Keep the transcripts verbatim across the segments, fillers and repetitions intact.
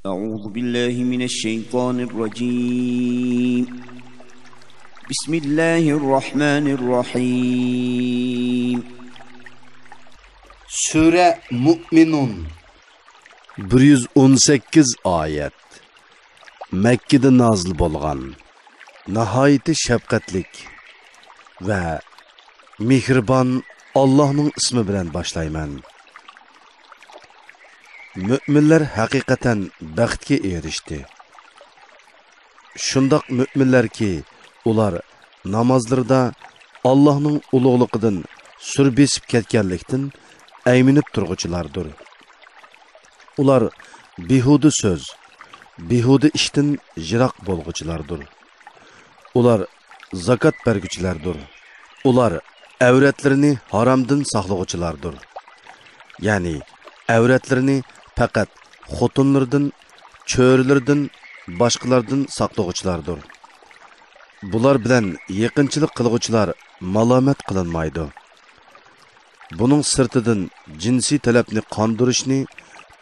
أعوذ بالله من الشيطان الرجيم. بسم الله الرحمن الرحيم. سۈرە مۇئمىنۇن. بىر يۈز ئون سەككىز ئايەت. مەككىدە نازىل بولغان. ناھايىتى شەپقەتلىك ۋە مېھرىبان ئاللاھنىڭ ئىسمى بىلەن باشلايمەن. مۆمىنلەر ھەقىقەتەن بەختكە ئېرىشتى. شۇنداق مۆمىنلەركى، ئۇلار نامازلىرىدا ئاللاھنىڭ ئۇلۇغلۇقىدىن سۈر بېسىپ كەتكەنلىكتىن ئەيمىنىپ تۇرغۇچىلاردۇر. ئۇلار بىھۇدە سۆز، بىھۇدە ئىشتىن يىراق بولغۇچىلاردۇر. ئۇلار زاكات بەرگۈچىلەردۇر. ئۇلار ئەۋرەتلىرىنى ھارامدىن ساقلىغۇچىلاردۇر. يەنى ئەۋرەتلىرىنى پەقەت خوتۇنلىرىدىن، چۆرىلىرىدىن، باشقىلاردىن ساقلىغۇچىلاردۇر. بۇلار بىلەن يېقىنچىلىق قىلغۇچىلار مالامەت قىلىنمايدۇ. بۇنىڭ سىرتىدىن جىنسىي تەلەپنى قاندۇرۇشنى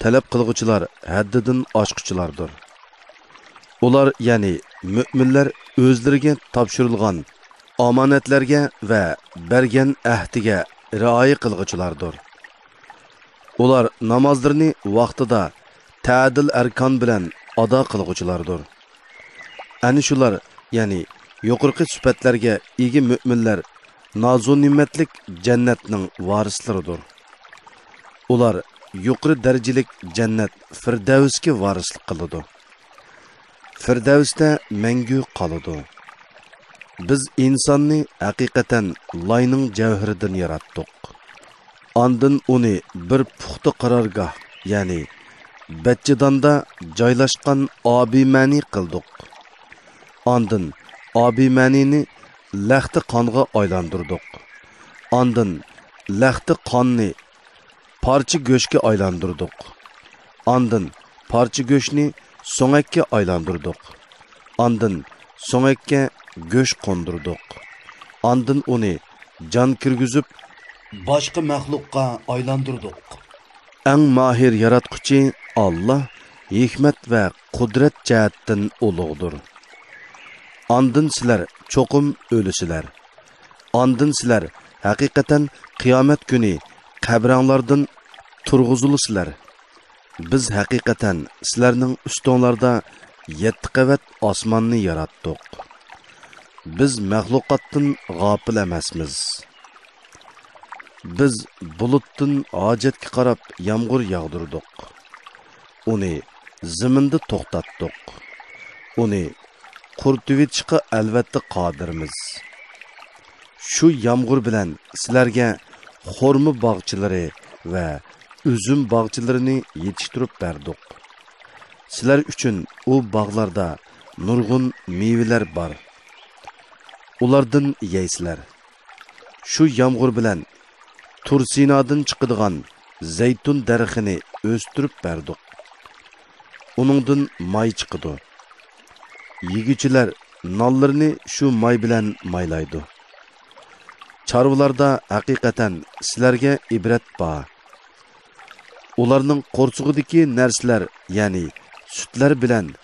تەلەپ قىلغۇچىلار ھەددىدىن ئاشقۇچىلاردۇر. ئۇلار، يەنى مۆمىنلەر ئۆزلىرىگە تاپشۇرۇلغان ئامانەتلەرگە ۋە بەرگەن ئەھدىگە رىئايە قىلغۇچىلاردۇر. ئۇلار نامازلىرىنى ۋاقتىدا تەدىل ئەركان بىلەن ئادا قىلغۇچىلاردۇر. ئەنە شۇلار، يەنى يۇقىرىقى سۈپەتلەرگە ئىگە مۆمىنلەر نازۇنېمەتلىك جەننەتنىڭ ۋارىسلىرىدۇر. ئۇلار يۇقىرى دەرىجىلىك جەننەت فىردەۋسكە ۋارىسلىق قىلىدۇ. فىردەۋستە مەڭگۈ قالىدۇ. بىز ئىنساننى ھەقىقەتەن لاينىڭ جەۋھىرىدىن ياراتتۇق. ئاندىن ئۇنى بىر پۇختا قارارگاھ، يەنى بەچچىداندا جايلاشقان ئابىمەنى قىلدۇق. ئاندىن ئابىمەنىنى لەختە قانغا ئايلاندۇردۇق. ئاندىن لەختە قاننى پارچە گۆشكە ئايلاندۇردۇق. ئاندىن پارچە گۆشنى سۆڭەككە ئايلاندۇردۇق. ئاندىن سۆڭەككە گۆش قوندۇردۇق. ئاندىن ئۇنى جان كىرگۈزۈپ، باشقا مەخلۇققا ئايلاندۇردۇق. ئەڭ ماھىر ياراتقۇچى ئاللا ھېكمەت ۋە قۇدرەت جەھەتتىن ئۇلۇغدۇر. ئاندىن سىلەر چوقۇم ئۆلىسىلەر. ئاندىن سىلەر ھەقىقەتەن قىيامەت كۈنى قەبرەڭلاردىن تۇرغۇزۇلىسىلەر. بىز ھەقىقەتەن سىلەرنىڭ ئۈستۈڭلاردا يەتتە قەۋەت ئاسماننى ياراتتۇق. بىز مەخلۇقاتتىن غاپىل ئەمەسمىز. بىز بۇلۇتتىن ھاجەتكە قاراپ يامغۇر ياغدۇردۇق. ئۇنى زېمىندا توختاتتۇق. ئۇنى قۇرۇتۇۋېتىشقا ئەلۋەتتە قادىرمىز. شۇ يامغۇر بىلەن سىلەرگە خورما باغچىلىرى ۋە ئۈزۈم باغچىلىرىنى يېتىشتۈرۈپ بەردۇق. سىلەر ئۈچۈن ئۇ باغلاردا نۇرغۇن مېۋىلەر بار. ئۇلاردىن يەيسىلەر. شۇ يامغۇر بىلەن تۇرسىنادىن چىقىدىغان زەيتۇن دەرىخىنى ئۆستۈرۈپ بەردۇق. ئۇنىڭدىن ماي چىقىدۇ. يېگۈچىلەر نانلىرىنى شۇ ماي بىلەن مايلايدۇ. چارۋىلاردا ھەقىقەتەن سىلەرگە ئىبرەت بار. ئۇلارنىڭ قورسىقىدىكى نەرسىلەر، يەنى سۈتلەر بىلەن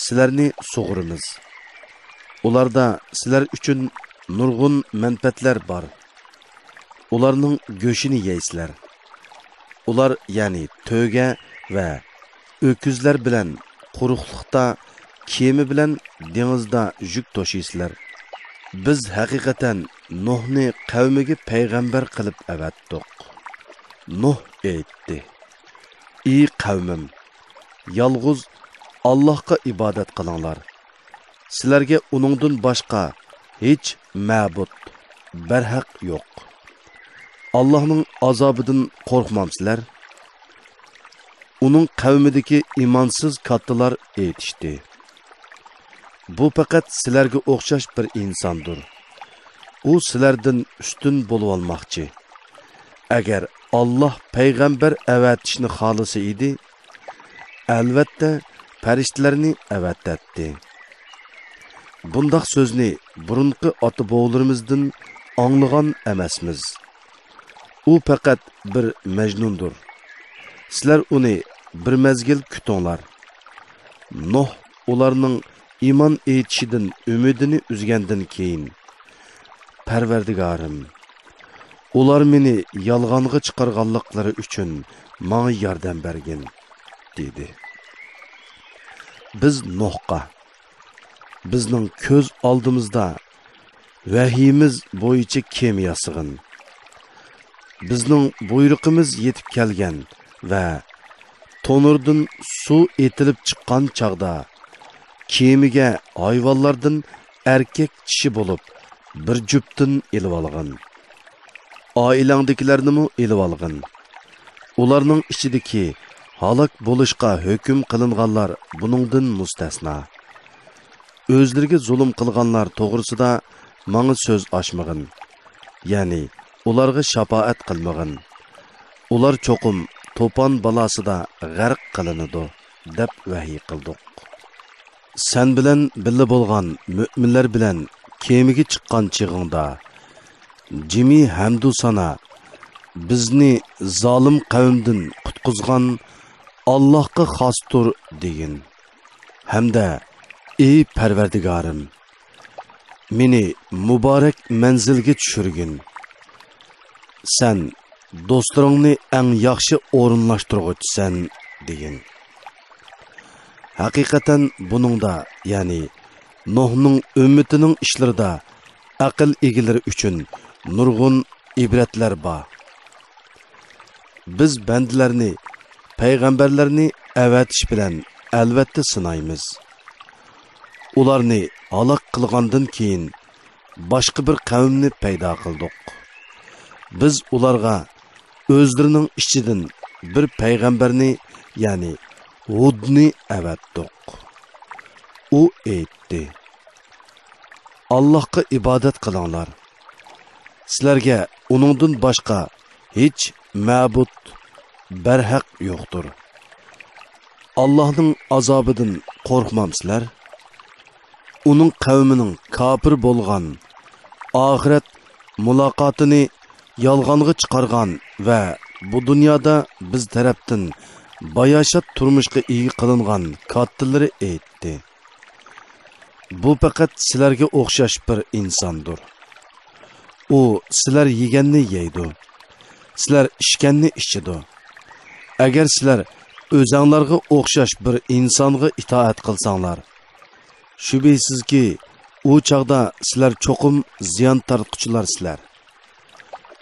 سىلەرنى سۇغۇرىمىز. ئۇلاردا سىلەر ئۈچۈن نۇرغۇن مەنپەئەتلەر بار. ئۇلارنىڭ گۆشىنى يەيسىلەر. ئۇلار، يەنى تۆگە ۋە ئۆكۈزلەر بىلەن قۇرۇقلۇقتا، كېمە بىلەن دېڭىزدا يۈك توشۇيسىلەر. بىز ھەقىقەتەن نۇھنى قەۋمىگە پەيغەمبەر قىلىپ ئەۋەتتۇق. نۇھ ئېيتتى: ئى قەۋمىم، يالغۇز ئاللاھقا ئىبادەت قىلىڭلار. سىلەرگە ئۇنىڭدىن باشقا ھېچ مەبۇد، بەرھەق يوق. ئاللاھنىڭ ئازابىدىن قورقمامسىلەر؟ ئۇنىڭ قەۋمىدىكى ئىمانسىز كاتتىلار ئېيتىشتى: بۇ پەقەت سىلەرگە ئوخشاش بىر ئىنساندۇر. ئۇ سىلەردىن ئۈستۈن بولۇۋالماقچى. ئەگەر ئاللاھ پەيغەمبەر ئەۋەتىشنى خالىسا ئىدى، ئەلۋەتتە پەرىشتىلەرنى ئەۋەتەتتى. بۇنداق سۆزنى بۇرۇنقى ئاتا-بوۋىلىرىمىزدىن ئاڭلىغان ئەمەسمىز. ئۇ پەقەت بىر مەجنۇندۇر. سىلەر ئۇنى بىر مەزگىل كۈتۈڭلار. نۇھ ئۇلارنىڭ ئىمان ئېيتىشىدىن ئۈمىدىنى ئۈزگەندىن كېيىن، پەرۋەردىگارىم، ئۇلار مېنى يالغانغا چىقارغانلىقلىرى ئۈچۈن ماڭا ياردەم بەرگىن، دېدى. بىز نۇھقا، بىزنىڭ كۆز ئالدىمىزدا ۋەھىيىمىز بويىچە كېمە ياسىغىن. بىزنىڭ بۇيرۇقىمىز يېتىپ كەلگەن ۋە تونۇردىن سۇ ئېتىلىپ چىققان چاغدا، كېمىگە ھايۋانلاردىن ئەركەك چىشى بولۇپ بىر جۈپتىن ئېلىۋالغىن. ئائىلەڭدىكىلەرنىمۇ ئېلىۋالغىن. ئۇلارنىڭ ئىچىدىكى ھالاك بولۇشقا ھۆكۈم قىلىنغانلار بۇنىڭدىن مۇستەسنا. ئۆزلىرىگە زۇلۇم قىلغانلار توغرىسىدا ماڭا سۆز ئاچمىغىن، يەنى ئۇلارغا شاپائەت قىلمىغىن. ئۇلار چوقۇم توپان بالاسىدا غەرق قىلىنىدۇ، دەپ ۋەھىي قىلدۇق. سەن بىلەن بىللە بولغان مۆمىنلەر بىلەن كېمىگە چىققان چېغىڭدا، جىمى ھەمدۇ سانا، بىزنى زالىم قەۋمدىن قۇتقۇزغان ئاللاھقا خاستۇر، دېگىن. ھەمدە، ئى پەرۋەردىگارىم، مېنى مۇبارەك مەنزىلگە چۈشۈرگىن. سەن دوستلىرىڭنى ئەڭ ياخشى ئورۇنلاشتۇرغۇچىسەن، دېگىن. ھەقىقەتەن بۇنىڭدا، يەنى نۇھنىڭ ئۈممىتىنىڭ ئىشلىرىدا ئەقىل ئىگىلىرى ئۈچۈن نۇرغۇن ئىبرەتلەر بار. بىز بەندىلەرنى پەيغەمبەرلەرنى ئەۋەتىش بىلەن ئەلۋەتتە سىنايمىز. ئۇلارنى ھالاك قىلغاندىن كېيىن، باشقا بىر قەۋمنى پەيدا قىلدۇق. بىز ئۇلارغا ئۆزلىرىنىڭ ئىچىدىن بىر پەيغەمبەرنى، يەنى ھۇدنى ئەۋەتتۇق. ئۇ ئېيتتى: ئاللاھقا ئىبادەت قىلىڭلار. سىلەرگە ئۇنىڭدىن باشقا ھېچ مەبۇد بەرھەق يوقتۇر. ئاللاھنىڭ ئازابىدىن قورقمامسىلەر؟ ئۇنىڭ قەۋمىنىڭ كاپىر بولغان، ئاخىرەت مۇلاقاتىنى يالغانغا چىقارغان ۋە بۇ دۇنيادا بىز تەرەپتىن باياشات تۇرمۇشقا ئىگە قىلىنغان كاتتىلىرى ئېيتتى: بۇ پەقەت سىلەرگە ئوخشاش بىر ئىنساندۇر. ئۇ سىلەر يېگەننى يەيدۇ، سىلەر ئىچكەننى ئىچىدۇ. ئەگەر سىلەر ئۆزەڭلارغا ئوخشاش بىر ئىنسانغا ئىتائەت قىلساڭلار، شۈبھىسىزكى، ئۇ چاغدا سىلەر چوقۇم زىيان تارتقۇچىلارسىلەر.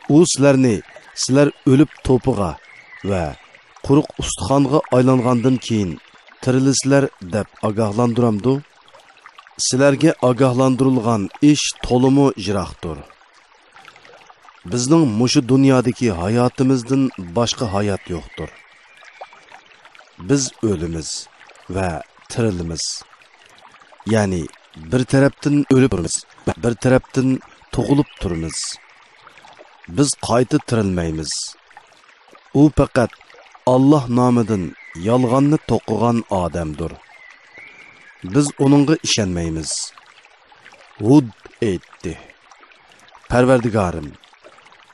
ئۇ سىلەرنى سىلەر ئۆلۈپ توپىغا ۋە قۇرۇق ئۇستىخانغا ئايلانغاندىن كېيىن تىرىلىسىلەر دەپ ئاگاھلاندۇرامدۇ؟ سىلەرگە ئاگاھلاندۇرۇلغان ئىش تولىمۇ يىراقتۇر. بىزنىڭ مۇشۇ دۇنيادىكى ھاياتىمىزدىن باشقا ھايات يوقتۇر. بىز ئۆلىمىز ۋە تىرىلىمىز. يەنى بىر تەرەپتىن ئۆلۈپ تۇرىمىز، بىر تەرەپتىن تۇغۇلۇپ تۇرىمىز. بىز قايتا تىرىلمەيمىز. ئۇ پەقەت ئاللاھ نامىدىن يالغاننى توقۇغان ئادەمدۇر. بىز ئۇنىڭغا ئىشەنمەيمىز. ھۇد ئېيتتى: پەرۋەردىگارىم،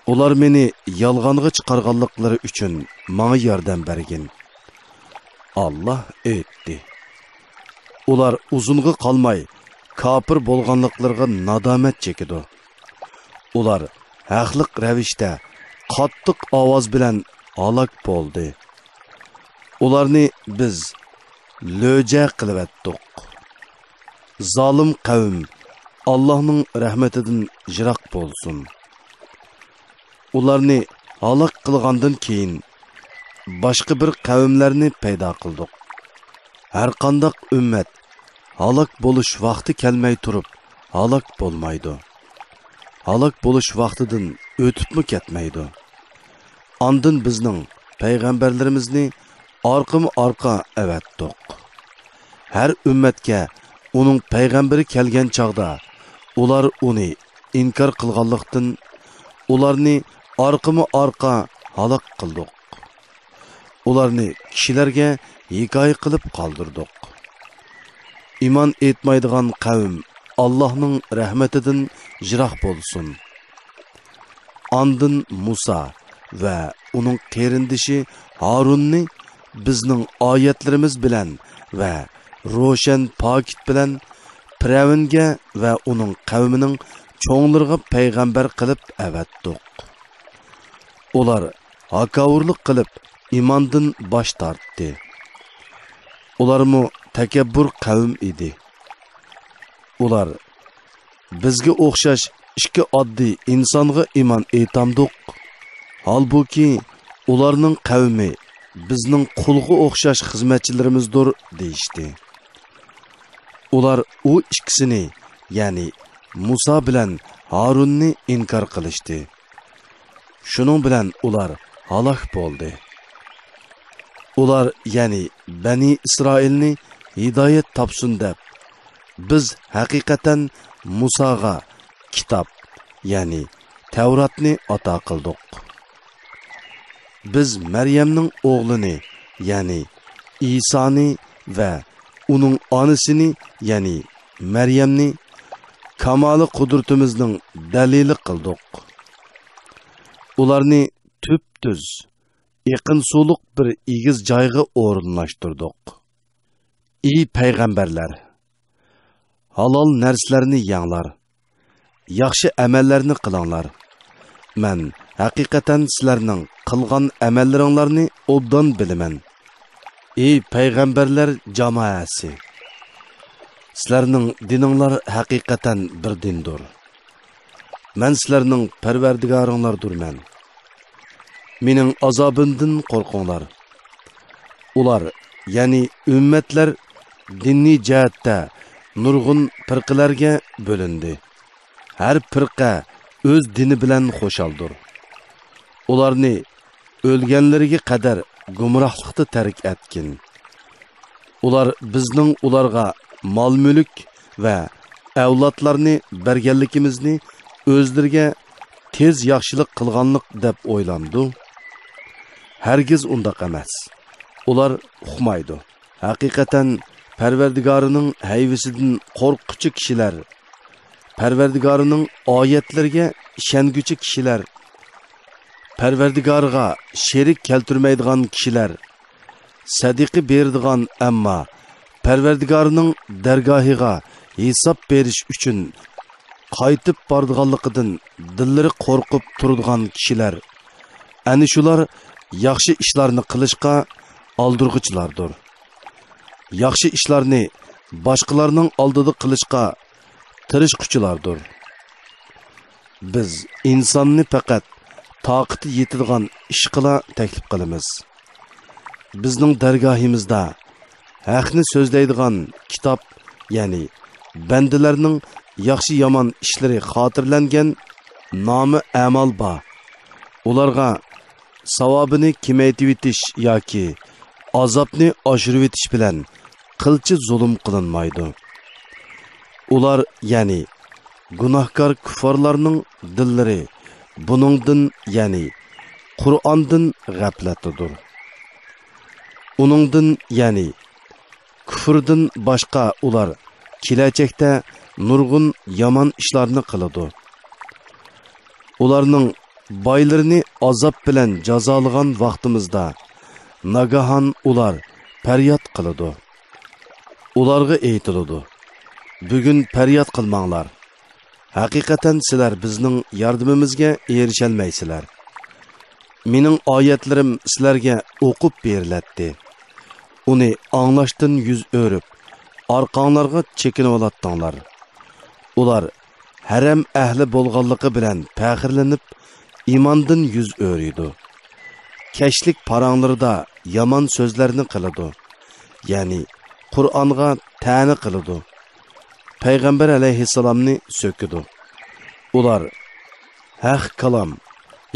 ئۇلار مېنى يالغانغا چىقارغانلىقلىرى ئۈچۈن ماڭا ياردەم بەرگىن. ئاللاھ ئېيتتى: ئۇلار ئۇزۇنغا قالماي كاپىر بولغانلىقلىرىغا نادامەت چېكىدۇ. ئۇلار ھەقلىق رەۋىشتە قاتتىق ئاۋاز بىلەن ھالاك بولدى. ئۇلارنى بىز لۆجە قىلىۋەتتۇق. زالىم قەۋم ئاللاھنىڭ رەھمىتىدىن يىراق بولسۇن. ئۇلارنى ھالاك قىلغاندىن كېيىن، باشقا بىر قەۋملەرنى پەيدا قىلدۇق. ھەرقانداق ئۈممەت ھالاك بولۇش ۋاقتى كەلمەي تۇرۇپ ھالاك بولمايدۇ. ھالاك بولۇش ۋاقتىدىن ئۆتۈپمۇ كەتمەيدۇ. ئاندىن بىزنىڭ پەيغەمبەرلىرىمىزنى ئارقىمۇ ئارقا ئەۋەتتۇق. ھەر ئۈممەتكە ئۇنىڭ پەيغەمبىرى كەلگەن چاغدا، ئۇلار ئۇنى ئىنكار قىلغانلىقتىن، ئۇلارنى ئارقىمۇ ئارقا ھالاك قىلدۇق. ئۇلارنى كىشىلەرگە ھېكايە قىلىپ قالدۇردۇق. ئىمان ئېيتمايدىغان قەۋم ئاللاھنىڭ رەھمىتىدىن يىراق بولسۇن. ئاندىن مۇسا ۋە ئۇنىڭ قېرىندىشى ھارۇننى بىزنىڭ ئايەتلىرىمىز بىلەن ۋە روشەن پاكىت بىلەن پىرئەۋنگە ۋە ئۇنىڭ قەۋمىنىڭ چوڭلىرىغا پەيغەمبەر قىلىپ ئەۋەتتۇق. ئۇلار ھاكاۋۇرلۇق قىلىپ ئىماندىن باش تارتتى. ئۇلارمۇ تەكەببۇر قەۋم ئىدى. ئۇلار، «بىزگە ئوخشاش ئىككى ئاددىي ئىنسانغا ئىمان ئېيتامدۇق؟» ھالبۇكى، ئۇلارنىڭ قەۋمى، «بىزنىڭ قۇلغا ئوخشاش خىزمەتچىلىرىمىزدۇر» دېيىشتى. ئۇلار ئۇ ئىككىسىنى، يەنى مۇسا بىلەن ھارۇننى ئىنكار قىلىشتى. شۇنىڭ بىلەن ئۇلار ھالاك بولدى. ئۇلار، يەنى بەنى ئىسرائىلنى ھىدايەت تاپسۇن دەپ، «بىز ھەقىقەتەن مۇساغا كىتاب، يەنى تەۋراتنى ئاتا قىلدۇق. بىز مەريەمنىڭ ئوغلىنى، يەنى ئىسانى ۋە ئۇنىڭ ئانىسىنى، يەنى مەريەمنى كامالى قۇدرىتىمىزنىڭ دەلىلى قىلدۇق.» ئۇلارنى تۈپتۈز، ئېقىن سۇلۇق بىر ئېگىز جايغا ئورۇنلاشتۇردۇق. ئى پەيغەمبەرلەر! ھالال نەرسىلەرنى يەڭلار، ياخشى ئەمەللەرنى قىلىڭلار. مەن ھەقىقەتەن سىلەرنىڭ قىلغان ئەمەللىرىڭلارنى ئوبدان بىلىمەن. ئى پەيغەمبەرلەر جامائەسى! سىلەرنىڭ دىنىڭلار ھەقىقەتەن بىر دىندۇر. مەن سىلەرنىڭ پەرۋەردىگارىڭلاردۇرمەن. مېنىڭ ئازابىمدىن قورقۇڭلار. ئۇلار، يەنى ئۈممەتلەر، دىنىي جەھەتتە نۇرغۇن پىرقىلەرگە بۆلۈندى. ھەر پىرقە ئۆز دىنى بىلەن خۇشالدۇر. ئۇلارنى ئۆلگەنلىرىگە قەدەر گۇمراھلىقتا تەرك ئەتكىن. ئۇلار بىزنىڭ ئۇلارغا مال-مۈلۈك ۋە ئەۋلادلارنى بەرگەنلىكىمىزنى ئۆزلىرىگە تېز ياخشىلىق قىلغانلىق دەپ ئويلامدۇ؟ ھەرگىز ئۇنداق ئەمەس. ئۇلار ئۇقمايدۇ. ھەقىقەتەن، پەرۋەردىگارىنىڭ ھەيۋىسىدىن قورققۇچى كىشىلەر، پەرۋەردىگارىنىڭ ئايەتلىرىگە ئىشەنگۈچى كىشىلەر، پەرۋەردىگارىغا شېرىك كەلتۈرمەيدىغان كىشىلەر، سەدىقە بېرىدىغان، ئەمما پەرۋەردىگارىنىڭ دەرگاھىغا ھېساب بېرىش ئۈچۈن قايتىپ بارىدىغانلىقىدىن دىللىرى قورقۇپ تۇرىدىغان كىشىلەر، ئەنە شۇلار ياخشى ئىشلارنى قىلىشقا ئالدىرغۇچىلاردۇر. ياخشى ئىشلارنى باشقىلارنىڭ ئالدىدا قىلىشقا تىرىشقۇچىلاردۇر. بىز ئىنساننى پەقەت تاقىتى يېتىدىغان ئىشقىلا تەكلىپ قىلىمىز. بىزنىڭ دەرگاھىمىزدا ھەقنى سۆزلەيدىغان كىتاب، يەنى بەندىلەرنىڭ ياخشى-يامان ئىشلىرى خاتىرىلەنگەن نامە ئەمال بار. ئۇلارغا ساۋابىنى كېمەيتىۋېتىش ياكى ئازابنى ئاشۇرۇۋېتىش بىلەن قىلچە زۇلۇم قىلىنمايدۇ. ئۇلار، يەنى گۇناھكار كۇففارلارنىڭ دىللىرى بۇنىڭدىن، يەنى قۇرئاندىن غەپلەتتىدۇر. ئۇنىڭدىن، يەنى كۇفرىدىن باشقا ئۇلار كېلەچەكتە نۇرغۇن يامان ئىشلارنى قىلىدۇ. ئۇلارنىڭ بايلىرىنى ئازاب بىلەن جازالىغان ۋاقتىمىزدا، ناگاھان ئۇلار پەرياد قىلىدۇ. ئۇلارغا ئېيتىلىدۇ، «بۈگۈن پەرياد قىلماڭلار. ھەقىقەتەن سىلەر بىزنىڭ ياردىمىمىزگە ئېرىشەلمەيسىلەر. مېنىڭ ئايەتلىرىم سىلەرگە ئوقۇپ بېرىلەتتى. ئۇنى ئاڭلاشتىن يۈز ئۆرۈپ، ئارقاڭلارغا چېكىنىۋالاتتىڭلار.» ئۇلار ھەرەم ئەھلى بولغانلىقى بىلەن پەخىرلىنىپ، ئىماندىن يۈز ئۆرۈيدۇ. كەچلىك پاراڭلىرىدا يامان سۆزلەرنى قىلىدۇ، يەنى قۇرئانغا تەنە قىلىدۇ. پەيغەمبەر ئەلەيھىسسالامنى سۆكىدۇ. ئۇلار ھەق كالام،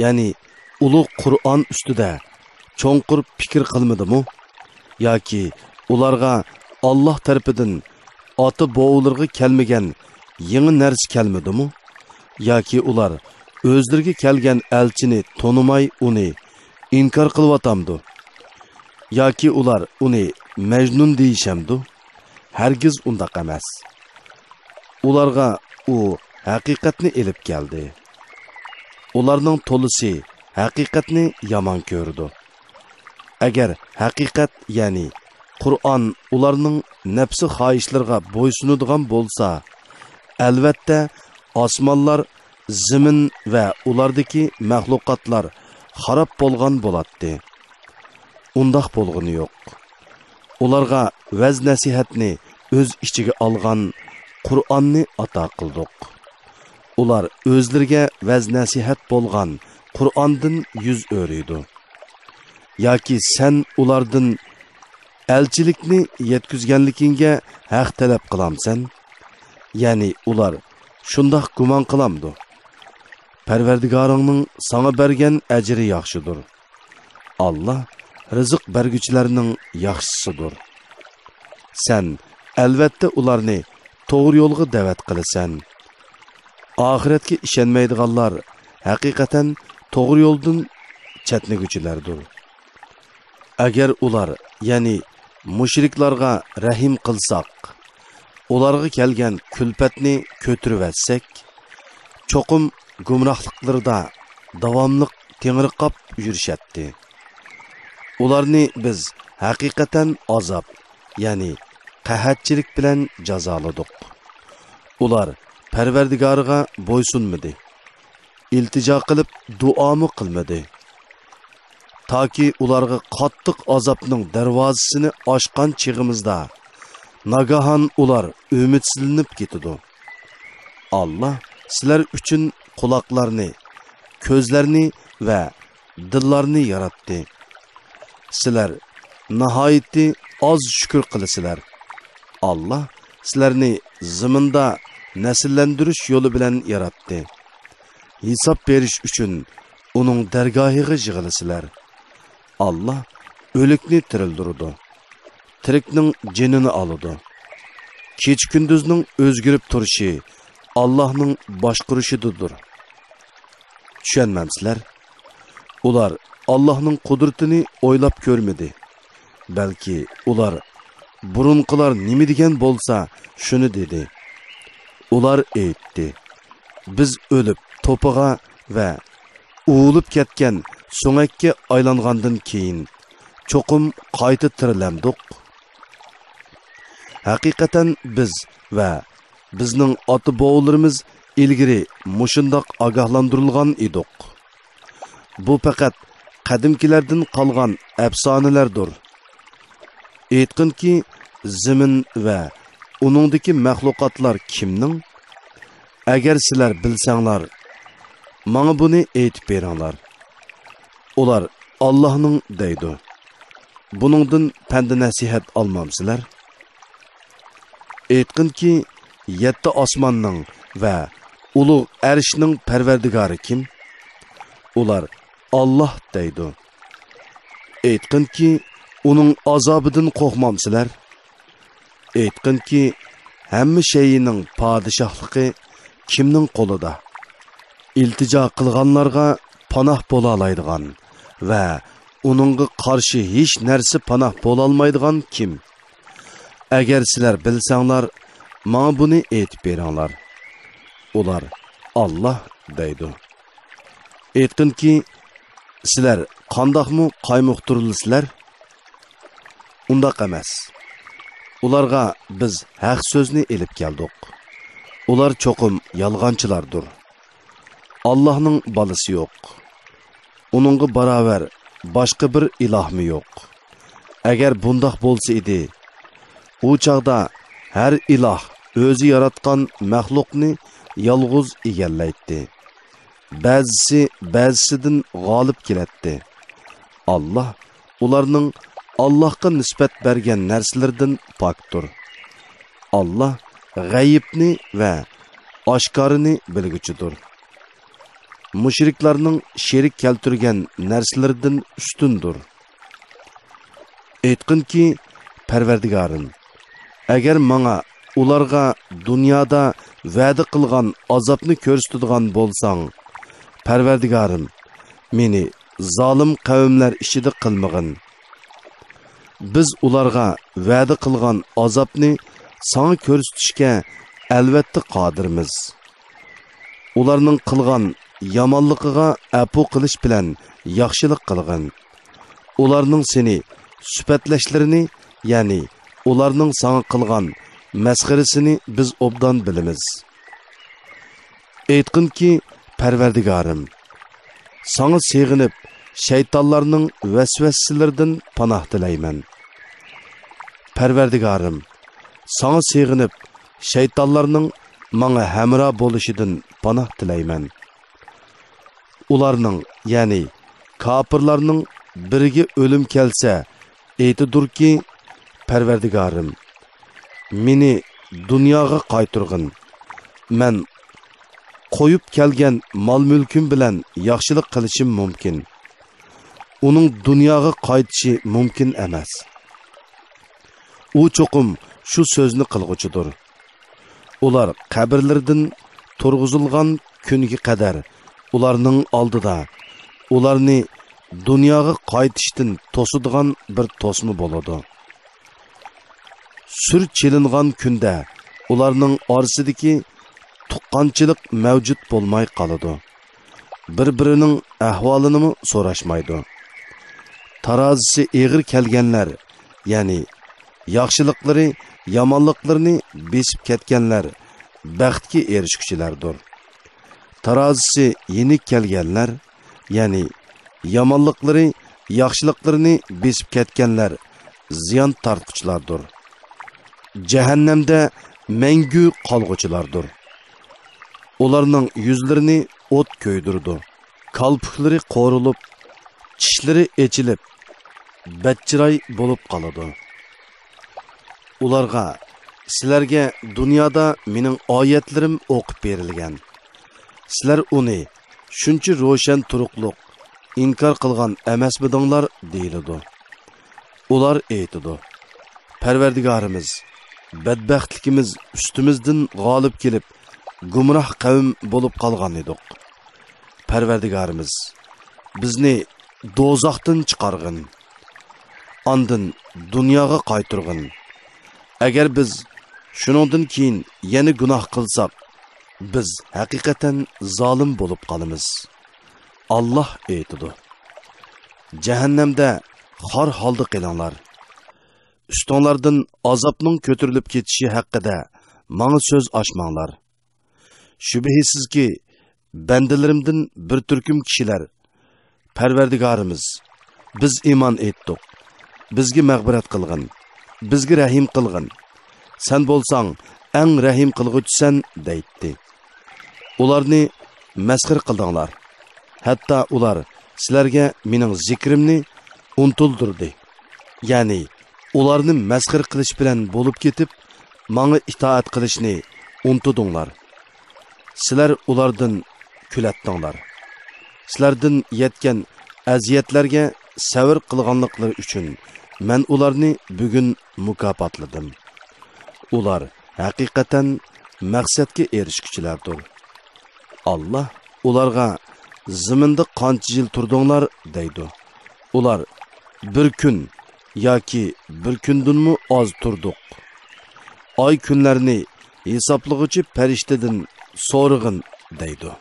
يەنى ئۇلۇغ قۇرئان ئۈستىدە چوڭقۇر پىكىر قىلمىدىمۇ؟ ياكى ئۇلارغا ئاللاھ تەرىپىدىن ئاتا-بوۋىلىرىغا كەلمىگەن يېڭى نەرسە كەلمىدىمۇ؟ ياكى ئۇلار ئۆزلىرىگە كەلگەن ئەلچىنى تونۇماي ئۇنى ئىنكار قىلىۋاتامدۇ؟ ياكى ئۇلار ئۇنى مەجنۇن دېيىشەمدۇ؟ ھەرگىز ئۇنداق ئەمەس. ئۇلارغا ئۇ ھەقىقەتنى ئېلىپ كەلدى. ئۇلارنىڭ تولىسى ھەقىقەتنى يامان كۆرىدۇ. ئەگەر ھەقىقەت، يەنى قۇرئان ئۇلارنىڭ نەپسى خاھىشلىرىغا بويسۇنىدىغان بولسا، ئەلۋەتتە، ئاسمانلار، زېمىن ۋە ئۇلاردىكى مەخلۇقاتلار خاراب بولغان بولاتتى. ئۇنداق بولغىنى يوق. ئۇلارغا ۋەز-نەسىھەتنى ئۆز ئىچىگە ئالغان قۇرئاننى ئاتا قىلدۇق. ئۇلار ئۆزلىرىگە ۋەز-نەسىھەت بولغان قۇرئاندىن يۈز ئۆرۈيدۇ. ياكى سەن ئۇلاردىن ئەلچىلىكنى يەتكۈزگەنلىكىڭگە ھەق تەلەپ قىلامسەن؟ يەنى ئۇلار شۇنداق گۇمان قىلامدۇ؟ پەرۋەردىگارىڭنىڭ ساڭا بەرگەن ئەجرى ياخشىدۇر. ئاللا رىزىق بەرگۈچىلەرنىڭ ياخشىسىدۇر. سەن ئەلۋەتتە ئۇلارنى توغرا يولغا دەۋەت قىلىسەن. ئاخىرەتكە ئىشەنمەيدىغانلار ھەقىقەتەن توغرا يولدىن چەتنىگۈچىلەردۇر. ئەگەر ئۇلار، يەنى مۇشرىكلارغا رەھىم قىلساق، ئۇلارغا كەلگەن كۈلپەتنى كۆتۈرۈۋەتسەك، چوقۇم گۇمراھلىقلىرىدا داۋاملىق تېڭىرقاپ يۈرۈشەتتى. ئۇلارنى بىز ھەقىقەتەن ئازاب، يەنى قەھەتچىلىك بىلەن جازالىدۇق. ئۇلار پەرۋەردىگارىغا بويسۇنمىدى. ئىلتىجا قىلىپ دۇئامۇ قىلمىدى. تاكى ئۇلارغا قاتتىق ئازابنىڭ دەرۋازىسىنى ئاچقان چېغىمىزدا، ناگاھان ئۇلار ئۈمىدسىزلىنىپ كېتىدۇ. ئاللا سىلەر ئۈچۈن قۇلاقلارنى، كۆزلەرنى ۋە دىللارنى ياراتتى. سىلەر ناھايىتى ئاز شۈكۈر قىلىسىلەر. ئاللا سىلەرنى زېمىندا نەسىللەندۈرۈش يولى بىلەن ياراتتى. ھېساب بېرىش ئۈچۈن ئۇنىڭ دەرگاھىغا يىغىلىسىلەر. ئاللا ئۆلۈكنى تىرىلدۈرىدۇ. تىرىكنىڭ جېنىنى ئالىدۇ. كېچە-كۈندۈزنىڭ ئۆزگىرىپ تۇرۇشى ئاللانىڭ باشقۇرۇشىدىدۇر. چۈشەنمەمسىلەر؟ ئۇلار ئاللانىڭ قۇدرىتىنى ئويلاپ كۆرمىدى. بەلكى ئۇلار بۇرۇنقىلار نېمە دېگەن بولسا، شۇنى دېدى. ئۇلار ئېيتتى: «بىز ئۆلۈپ توپىغا ۋە ئۇۋۇلۇپ كەتكەن سۆڭەككە ئايلانغاندىن كېيىن، چوقۇم قايتا تىرىلەمدۇق؟» ھەقىقەتەن بىز ۋە بىزنىڭ ئاتا-بوۋىلىرىمىز ئىلگىرى مۇشۇنداق ئاگاھلاندۇرۇلغان ئىدۇق. بۇ پەقەت قەدىمكىلەردىن قالغان ئەپسانىلەردۇر. ئېيتقىنكى، زېمىن ۋە ئۇنىڭدىكى مەخلۇقاتلار كىمنىڭ؟ ئەگەر سىلەر بىلسەڭلار، ماڭا بۇنى ئېيتىپ بېرىڭلار. ئۇلار: «ئاللانىڭ» دەيدۇ. بۇنىڭدىن پەند-نەسىھەت ئالمامسىلەر؟ ئېيتقىنكى، يەتتە ئاسماننىڭ ۋە ئۇلۇغ ئەرشنىڭ پەرۋەردىگارى كىم؟ ئۇلار: «ئاللا» دەيدۇ. ئېيتقىنكى، ئۇنىڭ ئازابىدىن قورقمامسىلەر؟ ئېيتقىنكى، ھەممە شەيئىنىڭ پادىشاھلىقى كىمنىڭ قولىدا؟ ئىلتىجا قىلغانلارغا پاناھ بولالايدىغان ۋە ئۇنىڭغا قارشى ھېچ نەرسە پاناھ بولالمايدىغان كىم؟ ئەگەر سىلەر بىلسەڭلار، ماڭا بۇنى ئېيتىپ بېرىڭلار. ئۇلار: «ئاللا» دەيدۇ. ئېيتقىنكى، سىلەر قانداقمۇ قايمۇقتۇرۇلىسىلەر؟ ئۇنداق ئەمەس. ئۇلارغا بىز ھەق سۆزنى ئېلىپ كەلدۇق. ئۇلار چوقۇم يالغانچىلاردۇر. ئاللانىڭ بالىسى يوق. ئۇنىڭغا باراۋەر باشقا بىر ئىلاھمۇ يوق. ئەگەر بۇنداق بولسا ئىدى، ئۇ چاغدا ھەر ئىلاھ ئۆزى ياراتقان مەخلۇقنى يالغۇز ئىگىلەيتتى. بەزىسى بەزىسىدىن غالىب كېلەتتى. ئاللا ئۇلارنىڭ ئاللاغا نىسبەت بەرگەن نەرسىلىرىدىن پاكتۇر. ئاللا غەيىبنى ۋە ئاشكارىنى بىلگۈچىدۇر. مۇشرىكلارنىڭ شېرىك كەلتۈرگەن نەرسىلىرىدىن ئۈستۈندۇر. ئېيتقىنكى، پەرۋەردىگارىم، ئەگەر ماڭا ئۇلارغا دۇنيادا ۋەدە قىلغان ئازابنى كۆرسىتىدىغان بولساڭ، پەرۋەردىگارىم، مېنى زالىم قەۋملەر ئىچىدە قىلمىغىن. بىز ئۇلارغا ۋەدە قىلغان ئازابنى ساڭا كۆرسىتىشكە ئەلۋەتتە قادىرمىز. ئۇلارنىڭ قىلغان يامانلىقىغا ئەپۇ قىلىش بىلەن ياخشىلىق قىلغىن. ئۇلارنىڭ سېنى سۈپەتلەشلىرىنى يەنى ئۇلارنىڭ ساڭا قىلغان مەسخىرىسىنى بىز ئوبدان بىلىمىز. ئېيتقىنكى، پەرۋەردىگارىم، ساڭا سېغىنىپ، شەيتانلارنىڭ ۋەسۋەسىلىرىدىن پاناھ تىلەيمەن. پەرۋەردىگارىم، ساڭا سېغىنىپ، شەيتانلارنىڭ ماڭا ھەمراھ بولۇشىدىن پاناھ تىلەيمەن. ئۇلارنىڭ، يەنى كاپىرلارنىڭ بىرىگە ئۆلۈم كەلسە، ئېيتىدۇركى، پەرۋەردىگارىم، مېنى دۇنياغا قايتۇرغىن. مەن قويۇپ كەلگەن مال-مۈلكۈم بىلەن ياخشىلىق قىلىشىم مۇمكىن. ئۇنىڭ دۇنياغا قايتىشى مۇمكىن ئەمەس. ئۇ چوقۇم شۇ سۆزنى قىلغۇچىدۇر. ئۇلار قەبرىلىرىدىن تۇرغۇزۇلغان كۈنگە قەدەر ئۇلارنىڭ ئالدىدا ئۇلارنى دۇنياغا قايتىشتىن توسىدىغان بىر توسما بولىدۇ. سۈر چېلىنغان كۈندە ئۇلارنىڭ ئارىسىدىكى تۇغقانچىلىق مەۋجۇت بولماي قالىدۇ. بىر-بىرىنىڭ ئەھۋالىنىمۇ سوراشمايدۇ. تارازىسى ئېغىر كەلگەنلەر، يەنى ياخشىلىقلىرى يامانلىقلىرىنى بېسىپ كەتكەنلەر بەختكە ئېرىشكۈچىلەردۇر. تارازىسى يېنىك كەلگەنلەر، يەنى يامانلىقلىرى ياخشىلىقلىرىنى بېسىپ كەتكەنلەر زىيان تارتقۇچىلاردۇر. جەھەننەمدە مەڭگۈ قالغۇچىلاردۇر. ئۇلارنىڭ يۈزلىرىنى ئوت كۆيدۈرىدۇ. كالپۇكلىرى قورۇلۇپ، چىشلىرى ئېچىلىپ، بەتچىراي بولۇپ قالىدۇ. ئۇلارغا، سىلەرگە دۇنيادا مېنىڭ ئايەتلىرىم ئوقۇپ بېرىلگەن. سىلەر ئۇنى شۇنچە روشەن تۇرۇقلۇق ئىنكار قىلغان ئەمەسمىدىڭلار؟ دېيىلىدۇ. ئۇلار ئېيتىدۇ، پەرۋەردىگارىمىز، بەتبەختلىكىمىز ئۈستىمىزدىن غالىب كېلىپ، گۇمراھ قەۋم بولۇپ قالغان ئىدۇق. پەرۋەردىگارىمىز، بىزنى دوزاختىن چىقارغىن. ئاندىن دۇنياغا قايتۇرغىن. ئەگەر بىز شۇنىڭدىن كېيىن يەنە گۇناھ قىلساق، بىز ھەقىقەتەن زالىم بولۇپ قالىمىز. ئاللاھ ئېيتىدۇ، جەھەننەمدە خار ھالدا قېلىڭلار. ئۈستۈڭلاردىن ئازابنىڭ كۆتۈرۈلۈپ كېتىشى ھەققىدە ماڭا سۆز ئاچماڭلار. شۈبھىسىزكى، بەندىلىرىمدىن بىر تۈركۈم كىشىلەر، پەرۋەردىگارىمىز، بىز ئىمان ئېيتتۇق، بىزگە مەغپىرەت قىلغىن، بىزگە رەھىم قىلغىن، سەن بولساڭ ئەڭ رەھىم قىلغۇچىسەن، دەيتتى. ئۇلارنى مەسخىرە قىلدىڭلار. ھەتتا ئۇلار سىلەرگە مېنىڭ زىكرىمنى ئۇنتۇلدۇردى. يەنى ئۇلارنى مەسخىرە قىلىش بىلەن بولۇپ كېتىپ، ماڭا ئىتائەت قىلىشنى ئۇنتۇدۇڭلار. سىلەر ئۇلاردىن كۈلەتتىڭلار. سىلەردىن يەتكەن ئەزىيەتلەرگە سەۋر قىلغانلىقلىرى ئۈچۈن مەن ئۇلارنى بۈگۈن مۇكاپاتلىدىم. ئۇلار ھەقىقەتەن مەقسەتكە ئېرىشكۈچىلەردۇر. ئاللاھ ئۇلارغا، زېمىندا قانچە يىل تۇردۇڭلار؟ دەيدۇ. ئۇلار، بىر كۈن ياكى بىر كۈندىنمۇ ئاز تۇردۇق. ئاي كۈنلەرنى ھېسابلىغۇچى پەرىشتىدىن سورىغىن، دەيدۇ.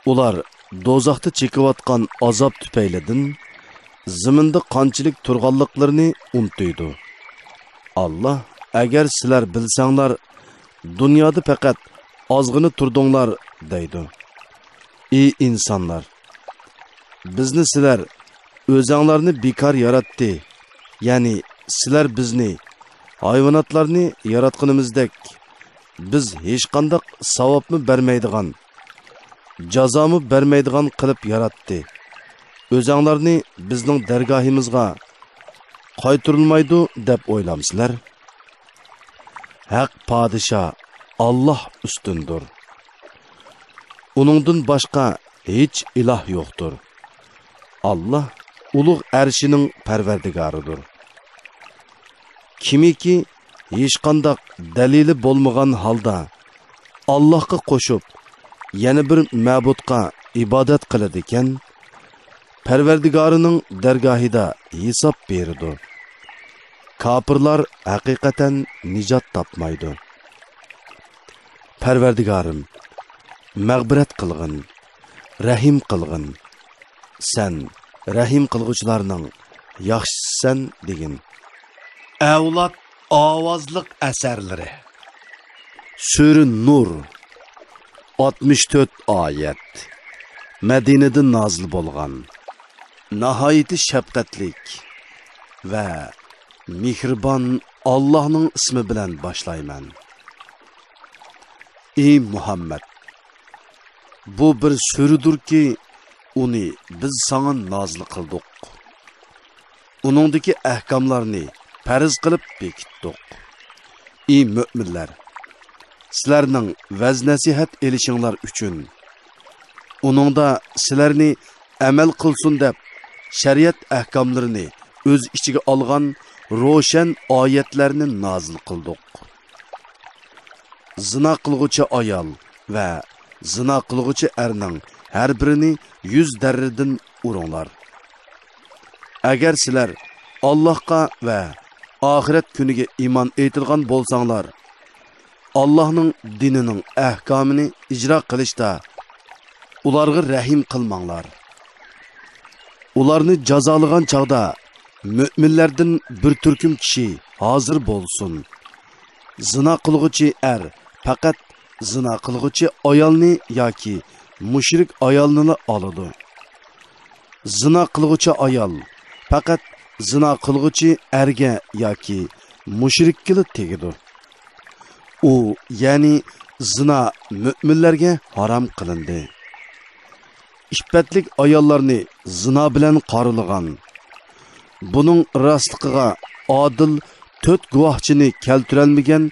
ئۇلار دوزاختا چېكىۋاتقان ئازاب تۈپەيلىدىن زېمىندا قانچىلىك تۇرغانلىقلىرىنى ئۇنتۇيدۇ. ئاللاھ، ئەگەر سىلەر بىلسەڭلار، دۇنيادا پەقەت ئازغىنە تۇردۇڭلار، دەيدۇ. ئى ئىنسانلار! بىزنى سىلەر ئۆزەڭلارنى بىكار ياراتتى، يەنى سىلەر بىزنى، ھايۋاناتلارنى ياراتقىنىمىزدەك، بىز ھېچقانداق ساۋابمۇ بەرمەيدىغان، جازامۇ بەرمەيدىغان قىلىپ ياراتتى. ئۆزەڭلارنى بىزنىڭ دەرگاھىمىزغا قايتۇرۇلمايدۇ دەپ ئويلامسىلەر؟ ھەق پادىشاھ ئاللاھ ئۈستۈندۇر. ئۇنىڭدىن باشقا ھېچ ئىلاھ يوقتۇر. ئاللاھ ئۇلۇغ ئەرشىنىڭ پەرۋەردىگارىدۇر. كىمكى ھېچقانداق دەلىلى بولمىغان ھالدا ئاللاھقا قوشۇپ، يەنە بىر مەبۇدقا ئىبادەت قىلىدىكەن، پەرۋەردىگارىنىڭ دەرگاھىدا ھېساب بېرىدۇ. كاپىرلار ھەقىقەتەن نىجات تاپمايدۇ. پەرۋەردىگارىم، مەغپىرەت قىلغىن، رەھىم قىلغىن. سەن رەھىم قىلغۇچىلارنىڭ ياخشىسىسەن، دېگىن. ئەۋلاد ئاۋازلىق ئەسەرلىرى. سۈرە نۇر، ئاتمىش تۆت ئايەت. مەدىنىدە نازىل بولغان. ناھايىتى شەپقەتلىك ۋە مېھرىبان ئاللاھنىڭ ئىسمى بىلەن باشلايمەن. ئى مۇھەممەد! بۇ بىر سۈرىدۇركى، ئۇنى بىز ساڭا نازىل قىلدۇق. ئۇنىڭدىكى ئەھكاملارنى پەرز قىلىپ بېكىتتۇق. ئى مۆمىنلەر! سىلەرنىڭ ۋەز-نەسىھەت ئېلىشىڭلار ئۈچۈن، ئۇنىڭدا سىلەرنى ئەمەل قىلسۇن دەپ شەرىئەت ئەھكاملىرىنى ئۆز ئىچىگە ئالغان روشەن ئايەتلەرنى نازىل قىلدۇق. زىنا قىلغۇچى ئايال ۋە زىنا قىلغۇچى ئەرنىڭ ھەر بىرىنى يۈز دەررىدىن ئۇرۇڭلار. ئەگەر سىلەر ئاللاھقا ۋە ئاخىرەت كۈنىگە ئىمان ئېيتىدىغان بولساڭلار، ئاللاھنىڭ دىنىنىڭ ئەھكامىنى ئىجرا قىلىشتا ئۇلارغا رەھىم قىلماڭلار. ئۇلارنى جازالىغان چاغدا مۆمىنلەردىن بىر تۈركۈم كىشى ھازىر بولسۇن. زىنا قىلغۇچى ئەر پەقەت زىنا قىلغۇچى ئايالنى ياكى مۇشرىك ئايالنىلا ئالىدۇ. زىنا قىلغۇچى ئايال پەقەت زىنا قىلغۇچى ئەرگە ياكى مۇشرىككىلا تېگىدۇ. ئۇ، يەنى زىنا مۆمىنلەرگە ھارام قىلىندى. ئىپپەتلىك ئاياللارنى زىنا بىلەن قارىلىغان، بۇنىڭ راستلىقىغا ئادىل تۆت گۇۋاھچىنى كەلتۈرەلمىگەن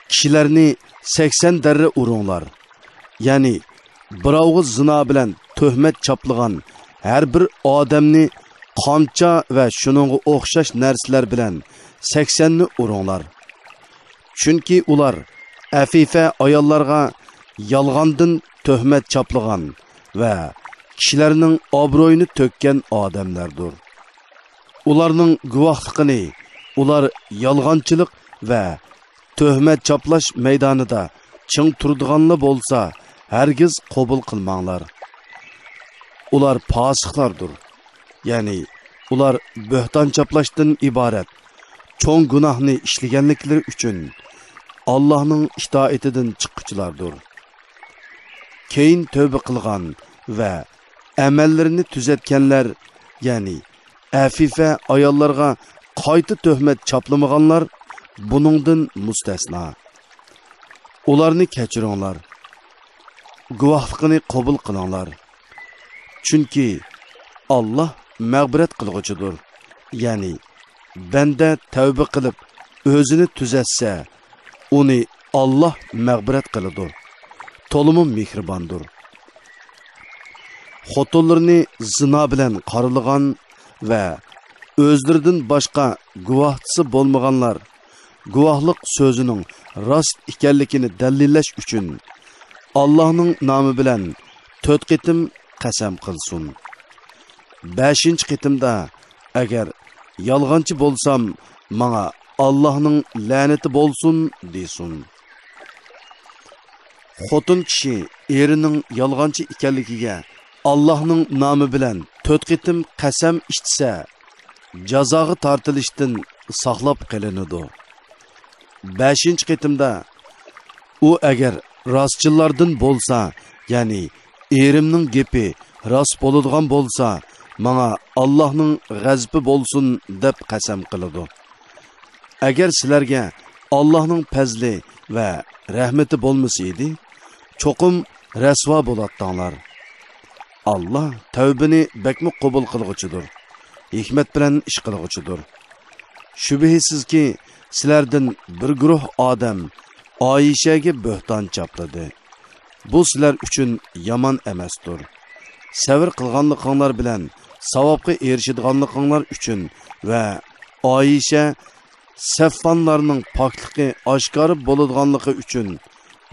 كىشىلەرنى سەكسەن دەررە ئۇرۇڭلار. يەنى بىراۋغا زىنا بىلەن تۆھمەت چاپلىغان ھەر بىر ئادەمنى قامچا ۋە شۇنىڭغا ئوخشاش نەرسىلەر بىلەن سەكسەننى ئۇرۇڭلار. چۈنكى ئۇلار ئەفىفە ئاياللارغا يالغاندىن تۆھمەت چاپلىغان ۋە كىشىلەرنىڭ ئابرۇيىنى تۆككەن ئادەملەردۇر. ئۇلارنىڭ گۇۋاھلىقىنى ئۇلار يالغانچىلىق ۋە تۆھمەت چاپلاش مەيدانىدا چىڭ تۇرىدىغانلا بولسا، ھەرگىز قوبۇل قىلماڭلار. ئۇلار پاسىقلاردۇر. يەنى ئۇلار بۆھتان چاپلاشتىن ئىبارەت چوڭ گۇناھنى ئىشلىگەنلىكلىرى ئۈچۈن ئاللاھنىڭ ئىتائىتىدىن چىققۇچىلاردۇر. كېيىن تەۋبە قىلغان ۋە ئەمەللىرىنى تۈزەتكەنلەر، يەنى ئەفىفە ئاياللارغا قايتا تۆھمەت چاپلىمىغانلار بۇنىڭدىن مۇستەسنا. ئۇلارنى كەچۈرۈڭلار. گۇۋاھلىقىنى قوبۇل قىلىڭلار. چۈنكى ئاللاھ مەغپىرەت قىلغۇچىدۇر. يەنى بەندە تەۋبە قىلىپ ئۆزىنى تۈزەتسە، ئۇنى ئاللاھ مەغپىرەت قىلىدۇ. تولىمۇ مېھرىباندۇر. خوتۇنلىرىنى زىنا بىلەن قارىلىغان ۋە ئۆزلىرىدىن باشقا گۇۋاھچىسى بولمىغانلار گۇۋاھلىق سۆزىنىڭ راست ئىكەنلىكىنى دەلىللەش ئۈچۈن ئاللاھنىڭ نامى بىلەن تۆت قېتىم قەسەم قىلسۇن. بەشىنچى قېتىمدا، ئەگەر يالغانچى بولسام، ماڭا ئاللاھنىڭ لەنىتى بولسۇن، دېسۇن. خوتۇن كىشى ئېرىنىڭ يالغانچى ئىكەنلىكىگە ئاللاھنىڭ نامى بىلەن تۆت قېتىم قەسەم ئىچسە، جازاغا تارتىلىشتىن ساقلاپ قېلىنىدۇ. بەشىنچى قېتىمدا ئۇ ئەگەر راستچىللاردىن بولسا، يەنى ئېرىمنىڭ گېپى راست بولىدىغان بولسا، ماڭا ئاللاھنىڭ غەزىپى بولسۇن دەپ قەسەم قىلىدۇ. ئەگەر سىلەرگە ئاللاھنىڭ پەزلى ۋە رەھمىتى بولمىسا ئىدى، چوقۇم رەسۋا بولاتتىڭلار. ئاللاھ تەۋبىنى بەكمۇ قوبۇل قىلغۇچىدۇر، ھېكمەت بىلەن ئىش قىلغۇچىدۇر. شۈبھىسىزكى، سىلەردىن بىر گۇرۇھ ئادەم ئائىشەگە بۆھتان چاپلىدى. بۇ سىلەر ئۈچۈن يامان ئەمەستۇر. سەۋر قىلغانلىقىڭلار بىلەن ساۋابقا ئېرىشىدىغانلىقىڭلار ئۈچۈن ۋە ئائىشە سەففانلارنىڭ پاكلىقى ئاشكارا بولىدىغانلىقى ئۈچۈن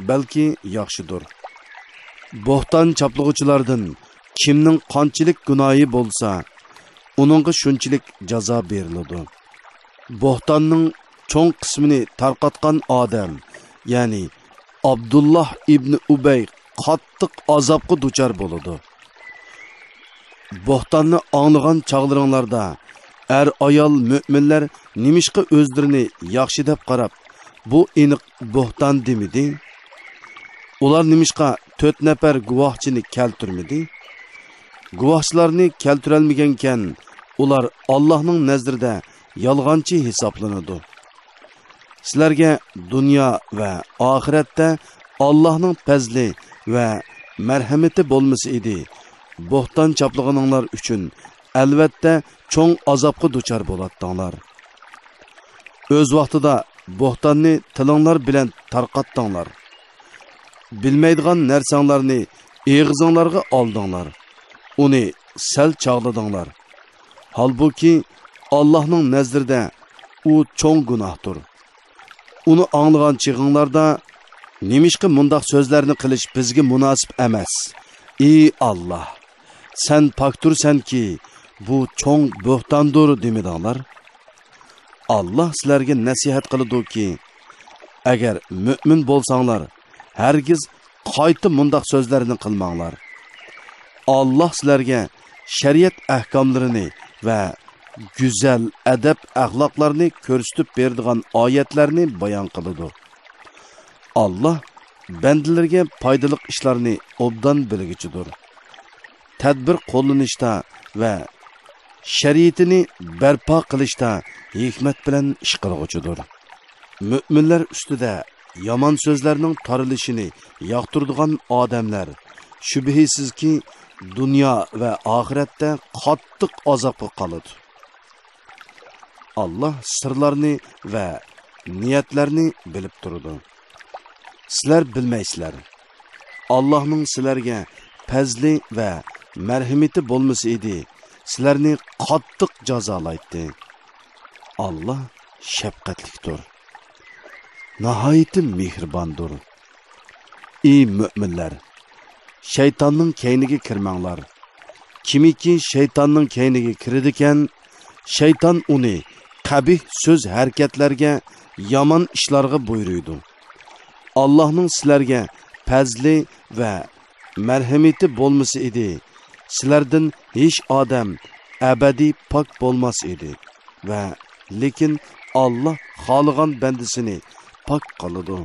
بەلكى ياخشىدۇر. بوھتان چاپلىغۇچىلاردىن كىمنىڭ قانچىلىك گۇناھى بولسا، ئۇنىڭغا شۇنچىلىك جازا بېرىلىدۇ. بوھتاننىڭ چوڭ قىسمىنى تارقاتقان ئادەم، يەنى ئابدۇللاھ ئىبنى ئۇبەي قاتتىق ئازابقا دۇچار بولىدۇ. بوھتاننى ئاڭلىغان چاغلىرىڭلاردا، ئەر-ئايال مۆمىنلەر نېمىشقا ئۆزلىرىنى ياخشى دەپ قاراپ، بۇ ئېنىق بوھتان دېمىدى؟ ئۇلار نېمىشقا تۆت نەپەر گۇۋاھچىنى كەلتۈرمىدى؟ گۇۋاھچىلارنى كەلتۈرەلمىگەنكەن، ئۇلار ئاللاھنىڭ نەزىرىدە يالغانچى ھېسابلىنىدۇ. سىلەرگە دۇنيا ۋە ئاخىرەتتە ئاللاھنىڭ پەزلى ۋە مەرھەمىتى بولمىسا ئىدى، بوھتان چاپلىغىنىڭلار ئۈچۈن ئەلۋەتتە چوڭ ئازابقا دۇچار بولاتتىڭلار. ئۆز ۋاقتىدا بوھتاننى تىلىڭلار بىلەن تارقاتتىڭلار. بىلمەيدىغان نەرسەڭلارنى ئېغىزىڭلارغا ئالدىڭلار. ئۇنى سەل چاغلىدىڭلار. ھالبۇكى، ئاللاھنىڭ نەزىرىدە ئۇ چوڭ گۇناھتۇر. ئۇنى ئاڭلىغان چېغىڭلاردا، «نېمىشقا مۇنداق سۆزلەرنى قىلىش بىزگە مۇناسىپ ئەمەس؟ ئى ئاللاھ، سەن پاكتۇرسەنكى، بۇ چوڭ بۆھتاندۇر» دېمىدىڭلار؟ ئاللاھ سىلەرگە نەسىھەت قىلىدۇكى، ئەگەر مۆمىن بولساڭلار، ھەرگىز قايتا مۇنداق سۆزلەرنى قىلماڭلار. ئاللاھ سىلەرگە شەرىئەت ئەھكاملىرىنى ۋە گۈزەل ئەدەپ-ئەخلاقلارنى كۆرسىتىپ بېرىدىغان ئايەتلەرنى بايان قىلىدۇ. ئاللاھ بەندىلىرىگە پايدىلىق ئىشلارنى ئوبدان بىلگۈچىدۇر. تەدبىر قوللىنىشتا ۋە شەرىئىتىنى بەرپا قىلىشتا ھېكمەت بىلەن ئىش قىلغۇچىدۇر. مۆمىنلەر ئۈستىدە يامان سۆزلەرنىڭ تارىلىشىنى ياقتۇرىدىغان ئادەملەر شۈبھىسىزكى، دۇنيا ۋە ئاخىرەتتە قاتتىق ئازابقا قالىدۇ. ئاللاھ سىرلارنى ۋە نىيەتلەرنى بىلىپ تۇرىدۇ. سىلەر بىلمەيسىلەر. ئاللاھنىڭ سىلەرگە پەزلى ۋە مەرھىمىتى بولمىسا ئىدى، سىلەرنى قاتتىق جازالايتتى. ئاللاھ شەپقەتلىكتۇر، ناھايىتى مېھرىباندۇر. ئى مۆمىنلەر! شەيتاننىڭ كەينىگە كىرمەڭلار. كىمكى شەيتاننىڭ كەينىگە كىرىدىكەن، شەيتان ئۇنى قەبىھ سۆز-ھەرىكەتلەرگە، يامان ئىشلارغا بۇيرۇيدۇ. ئاللاھنىڭ سىلەرگە پەزلى ۋە مەرھىمىتى بولمىسا ئىدى، سىلەردىن ھېچ ئادەم ئەبەدىي پاك بولماس ئىدى. ۋە لېكىن ئاللاھ خالىغان بەندىسىنى پاك قىلىدۇ.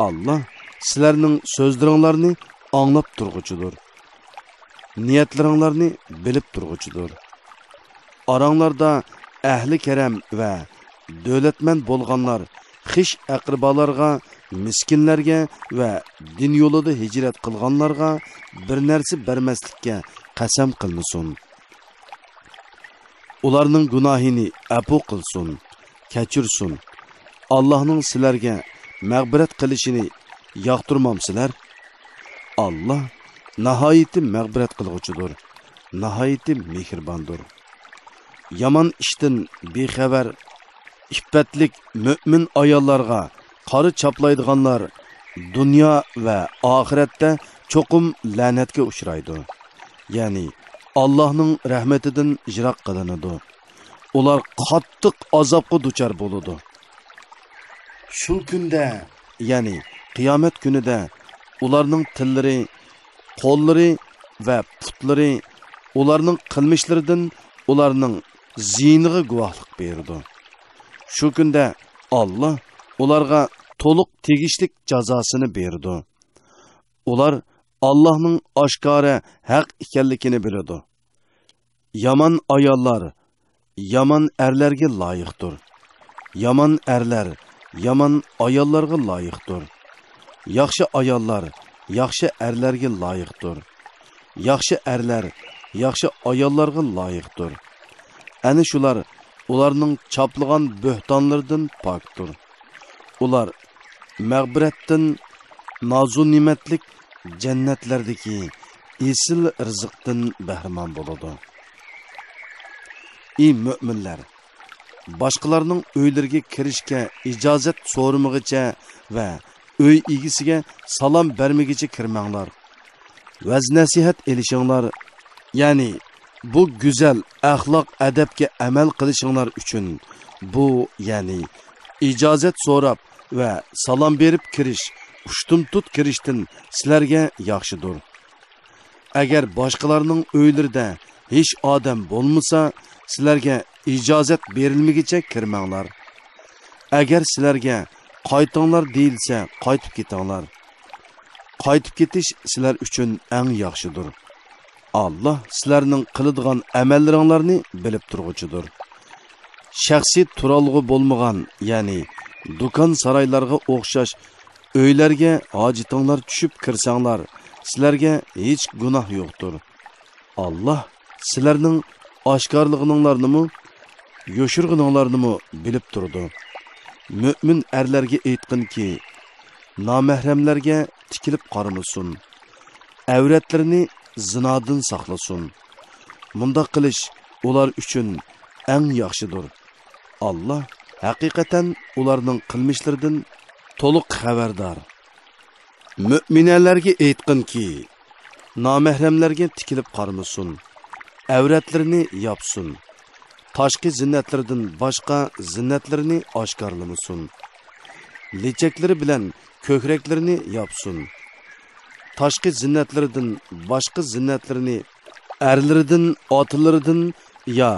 ئاللاھ سىلەرنىڭ سۆزلىرىڭلارنى ئاڭلاپ تۇرغۇچىدۇر. نىيەتلىرىڭلارنى بىلىپ تۇرغۇچىدۇر. ئاراڭلاردا ئەھلى كەرەم ۋە دۆلەتمەن بولغانلار خىش-ئەقرىبالارغا، مىسكىنلەرگە ۋە دىن يولىدا ھىجرەت قىلغانلارغا بىر نەرسە بەرمەسلىككە قەسەم قىلمىسۇن. ئۇلارنىڭ گۇناھىنى ئەپۇ قىلسۇن، كەچۈرسۇن. ئاللاھنىڭ سىلەرگە مەغپىرەت قىلىشىنى ياقتۇرمامسىلەر؟ ئاللاھ ناھايىتى مەغپىرەت قىلغۇچىدۇر، ناھايىتى مېھرىباندۇر. يامان ئىشتىن بىخەۋەر، ئىپپەتلىك مۆمىن ئاياللارغا قارا چاپلايدىغانلار دۇنيا ۋە ئاخىرەتتە چوقۇم لەنەتكە ئۇچرايدۇ. يەنى ئاللاھنىڭ رەھمىتىدىن يىراق قىلىنىدۇ. ئۇلار قاتتىق ئازابقا دۇچار بولىدۇ. شۇ كۈندە، يەنى قىيامەت كۈنىدە ئۇلارنىڭ تىللىرى، قوللىرى ۋە پۇتلىرى ئۇلارنىڭ قىلمىشلىرىدىن ئۇلارنىڭ زىيىنىغا گۇۋاھلىق بېرىدۇ. شۇ كۈندە ئاللاھ ئۇلارغا تولۇق تېگىشلىك جازاسىنى بېرىدۇ. ئۇلار ئاللاھنىڭ ئاشكارا ھەق ئىكەنلىكىنى بىلىدۇ. يامان ئاياللار يامان ئەرلەرگە لايىقتۇر. يامان ئەرلەر يامان ئاياللارغا لايىقتۇر. ياخشى ئاياللار ياخشى ئەرلەرگە لايىقتۇر. ياخشى ئەرلەر ياخشى ئاياللارغا لايىقتۇر. ئەنە شۇلار ئۇلارنىڭ چاپلىغان بۆھتانلىرىدىن پاكتۇر. ئۇلار مەغپىرەتتىن، نازۇنېمەتلىك جەننەتلەردىكى ئېسىل رىزىقتىن بەھرىمەن بولىدۇ. ئى مۆمىنلەر! باشقىلارنىڭ ئۆيلىرىگە كىرىشكە ئىجازەت سورىمىغىچە ۋە ئۆي ئىگىسىگە سالام بەرمىگىچە كىرمەڭلار. ۋەز-نەسىھەت ئېلىشىڭلار، يەنى بۇ گۈزەل ئەخلاق-ئەدەپكە ئەمەل قىلىشىڭلار ئۈچۈن بۇ، يەنى ئىجازەت سوراپ ۋە سالام بېرىپ كىرىش، ئۇشتۇمتۇت كىرىشتىن سىلەرگە ياخشىدۇر. ئەگەر باشقىلارنىڭ ئۆيلىرىدە ھېچ ئادەم بولمىسا، سىلەرگە ئىجازەت بېرىلمىگىچە كىرمەڭلار. ئەگەر سىلەرگە قايتىڭلار دېيىلسە، قايتىپ كېتىڭلار. قايتىپ كېتىش سىلەر ئۈچۈن ئەڭ ياخشىدۇر. ئاللا سىلەرنىڭ قىلىدىغان ئەمەللىرىڭلارنى بىلىپ تۇرغۇچىدۇر. شەخسىي تۇرالغۇ بولمىغان، يەنى دۇكان سارايلارغا ئوخشاش ئۆيلەرگە ھاجىتىڭلار چۈشۈپ كىرسەڭلار، سىلەرگە ھېچ گۇناھ يوقتۇر. ئاللا سىلەرنىڭ ئاشكارىلىغىنىڭلارنىمۇ، يوشۇرغىنىڭلارنىمۇ بىلىپ تۇرىدۇ. مۆمىن ئەرلەرگە ئېيتقىنكى، نامەھرەملەرگە تىكىلىپ قارىمىسۇن. ئەۋرەتلىرىنى زىنادىن ساقلىسۇن. مۇنداق قىلىش ئۇلار ئۈچۈن ئەڭ ياخشىدۇر. ئاللا ھەقىقەتەن ئۇلارنىڭ قىلمىشلىرىدىن تولۇق خەۋەردار. مۆمىنەلەرگە ئېيتقىنكى، نامەھرەملەرگە تىكىلىپ قارىمىسۇن، ئەۋرەتلىرىنى ياپسۇن. تاشقى زىننەتلىرىدىن باشقا زىننەتلىرىنى ئاشكارىلىمىسۇن. لېچەكلىرى بىلەن كۆكرەكلىرىنى ياپسۇن. تاشقى زىننەتلىرىدىن باشقا زىننەتلىرىنى، ئەرلىرىدىن، ئاتىلىرىدىن يا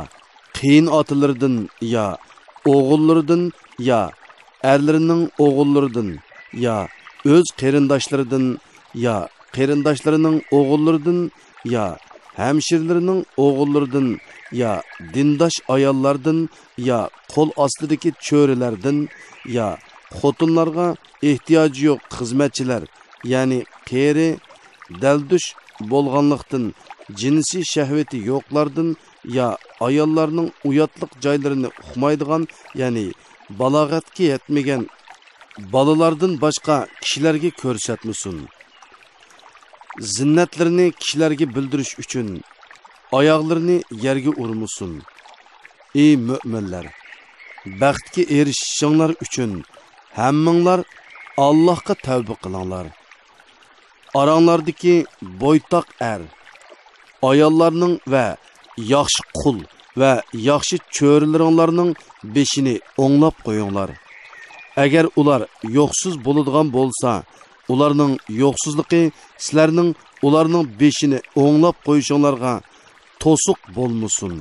قېيىن ئاتىلىرىدىن يا ئوغۇللىرىدىن يا ئەرلىرىنىڭ ئوغۇللىرىدىن يا ئۆز قېرىنداشلىرىدىن يا قېرىنداشلىرىنىڭ ئوغۇللىرىدىن يا ھەمشىرىلىرىنىڭ ئوغۇللىرىدىن يا دىنداش ئاياللاردىن يا قول ئاستىدىكى چۆرىلەردىن يا خوتۇنلارغا ئېھتىياجى يوق خىزمەتچىلەر، يەنى قېرى، دەلدۈش بولغانلىقتىن، جىنسىي شەھۋىتى يوقلاردىن يا ئاياللارنىڭ ئۇياتلىق جايلىرىنى ئۇقمايدىغان، يەنى بالاغەتكە يەتمىگەن بالىلاردىن باشقا كىشىلەرگە كۆرسەتمىسۇن. زىننەتلىرىنى كىشىلەرگە بىلدۈرۈش ئۈچۈن ئاياغلىرىنى يەرگە ئۇرمىسۇن. ئى مۆمىنلەر! بەختكە ئېرىشىشىڭلار ئۈچۈن ھەممىڭلار ئاللاھقا تەۋبە قىلىڭلار. ئاراڭلاردىكى بويتاق ئەر، ئاياللارنىڭ ۋە ياخشى قۇل ۋە ياخشى چۆرىلىرىڭلارنىڭ بېشىنى ئوڭلاپ قويۇڭلار. ئەگەر ئۇلار يوقسۇز بولىدىغان بولسا، ئۇلارنىڭ يوقسۇزلۇقى سىلەرنىڭ ئۇلارنىڭ بېشىنى ئوڭلاپ قويۇشۇڭلارغا توسۇق بولمىسۇن.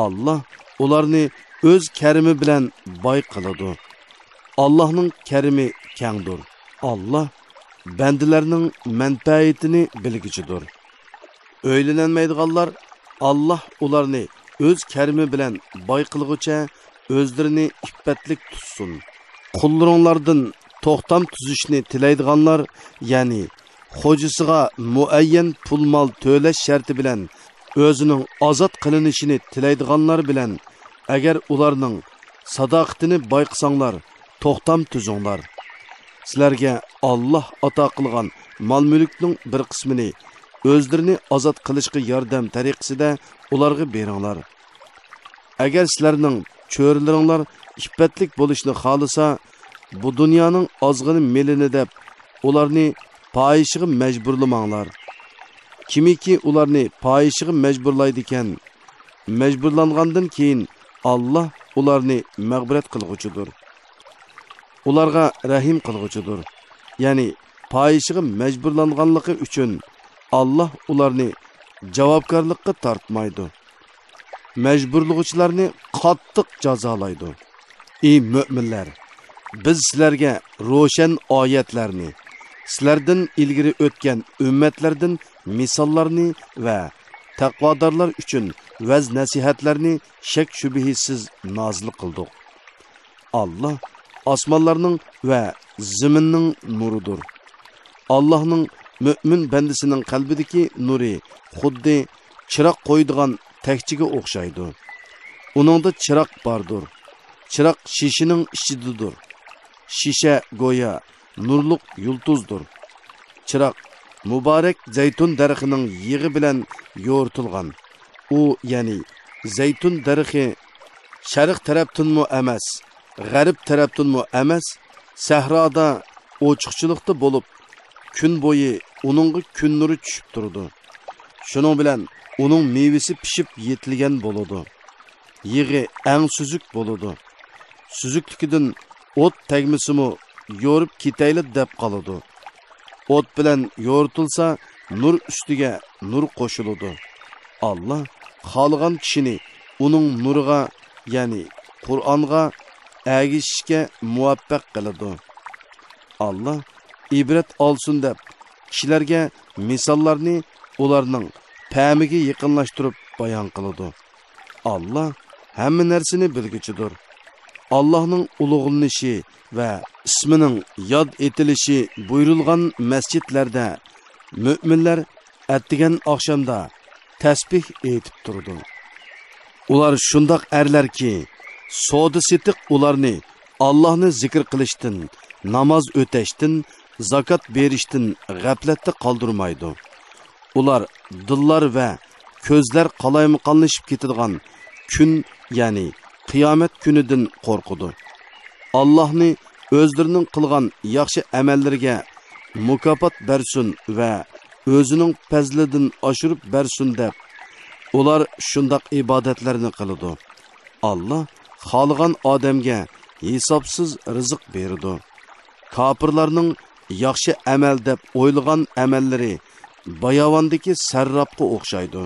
ئاللا ئۇلارنى ئۆز كەرىمى بىلەن باي قىلىدۇ. ئاللانىڭ كەرىمى كەڭدۇر. ئاللا بەندىلەرنىڭ مەنپەئىتىنى بىلگۈچىدۇر. ئۆيلىنەلمەيدىغانلار، ئاللا ئۇلارنى ئۆز كەرىمى بىلەن باي قىلغۇچە ئۆزلىرىنى ئىپپەتلىك تۇتسۇن. قۇللىرىڭلاردىن توختام تۈزۈشنى تىلەيدىغانلار، يەنى خوجىسىغا مۇئەييەن پۇل مال تۆلەش شەرتى بىلەن ئۆزىنىڭ ئازاد قىلىنىشىنى تىلەيدىغانلار بىلەن، ئەگەر ئۇلارنىڭ ساداقىتىنى بايقىساڭلار، توختام تۈزۈڭلار. سىلەرگە ئاللا ئاتا قىلغان مال مۈلۈكنىڭ بىر قىسمىنى ئۆزلىرىنى ئازاد قىلىشقا ياردەم تەرىقىسىدە ئۇلارغا بېرىڭلار. ئەگەر سىلەرنىڭ چۆرىلىرىڭلار ئىپپەتلىك بولۇشنى خالىسا، بۇ دۇنيانىڭ ئازغىنە مېلىنى دەپ، ئۇلارنى پاھىشىگە مەجبۇرلىماڭلار. كىمكى ئۇلارنى پاھىشىگە مەجبۇرلايدىكەن، مەجبۇرلانغاندىن كېيىن، ئاللا ئۇلارنى مەغپىرەت قىلغۇچىدۇر. ئۇلارغا رەھىم قىلغۇچىدۇر. يەنى پاھىشىگە مەجبۇرلانغانلىقى ئۈچۈن، ئاللا ئۇلارنى جاۋابكارلىققا تارتمايدۇ. مەجبۇرلىغۇچىلارنى قاتتىق جازالايدۇ. ئى مۆمىنلەر! بىز سىلەرگە روشەن ئايەتلەرنى، سىلەردىن ئىلگىرى ئۆتكەن ئۈممەتلەردىن مىساللارنى ۋە تەقۋادارلار ئۈچۈن ۋەز-نەسىھەتلەرنى شەك-شۈبھىسىز نازىل قىلدۇق. ئاللا ئاسمانلارنىڭ ۋە زېمىننىڭ نۇرىدۇر. ئاللانىڭ مۆمىن بەندىسىنىڭ قەلبىدىكى نۇرى خۇددى چىراغ قويىدىغان تەكچىگە ئوخشايدۇ. ئۇنىڭدا چىراغ باردۇر. چىراغ شېشىنىڭ ئىچىدىدۇر. شېشە گويا نۇرلۇق يۇلتۇزدۇر. چىراغ مۇبارەك زەيتۇن دەرىخىنىڭ يېغى بىلەن يورۇتۇلغان. ئۇ، يەنى زەيتۇن دەرىخى شەرق تەرەپتىنمۇ ئەمەس، غەرب تەرەپتىنمۇ ئەمەس، سەھرادا ئوچۇقچىلىقتا بولۇپ، كۈن بويى ئۇنىڭغا كۈن نۇرى چۈشۈپ تۇرىدۇ. شۇنىڭ بىلەن ئۇنىڭ مېۋىسى پىشىپ يېتىلگەن بولىدۇ. يېغى ئەڭ سۈزۈك بولىدۇ. سۈزۈكلۈكىدىن ئوت تەگمىسىمۇ يورۇپ كېتەيلى دەپ قالىدۇ. ئوت بىلەن يورۇتۇلسا، نۇر ئۈستىگە نۇر قوشۇلىدۇ. ئاللا خالىغان كىشىنى ئۇنىڭ نۇرىغا، يەنى قۇرئانغا ئەگىشىشكە مۇۋەپپەق قىلىدۇ. ئاللا ئىبرەت ئالسۇن دەپ، كىشىلەرگە مىساللارنى ئۇلارنىڭ پەمىگە يېقىنلاشتۇرۇپ بايان قىلىدۇ. ئاللا ھەممە نەرسىنى بىلگۈچىدۇر. ئاللانىڭ ئۇلۇغلىنىشى ۋە ئىسمىنىڭ ياد ئېتىلىشى بۇيرۇلغان مەسچىتلەردە مۆمىنلەر ئەتىگەن ئاخشامدا تەسبىھ ئېيتىپ تۇرىدۇ. ئۇلار شۇنداق ئەرلەركى، سودا-سېتىق ئۇلارنى ئاللانى زىكىر قىلىشتىن، ناماز ئۆتەشتىن، زاكات بېرىشتىن غەپلەتتە قالدۇرمايدۇ. ئۇلار دىللار ۋە كۆزلەر قالايمىقانلىشىپ كېتىدىغان كۈن، يەنى قىيامەت كۈنىدىن قورقىدۇ. ئاللاھنى ئۆزلىرىنىڭ قىلغان ياخشى ئەمەللىرىگە مۇكاپات بەرسۇن ۋە ئۆزىنىڭ پەزلىدىن ئاشۇرۇپ بەرسۇن دەپ، ئۇلار شۇنداق ئىبادەتلەرنى قىلىدۇ. ئاللا خالىغان ئادەمگە ھېسابسىز رىزىق بېرىدۇ. كاپىرلارنىڭ ياخشى ئەمەل دەپ ئويلىغان ئەمەللىرى باياۋاندىكى سەرراپقا ئوخشايدۇ.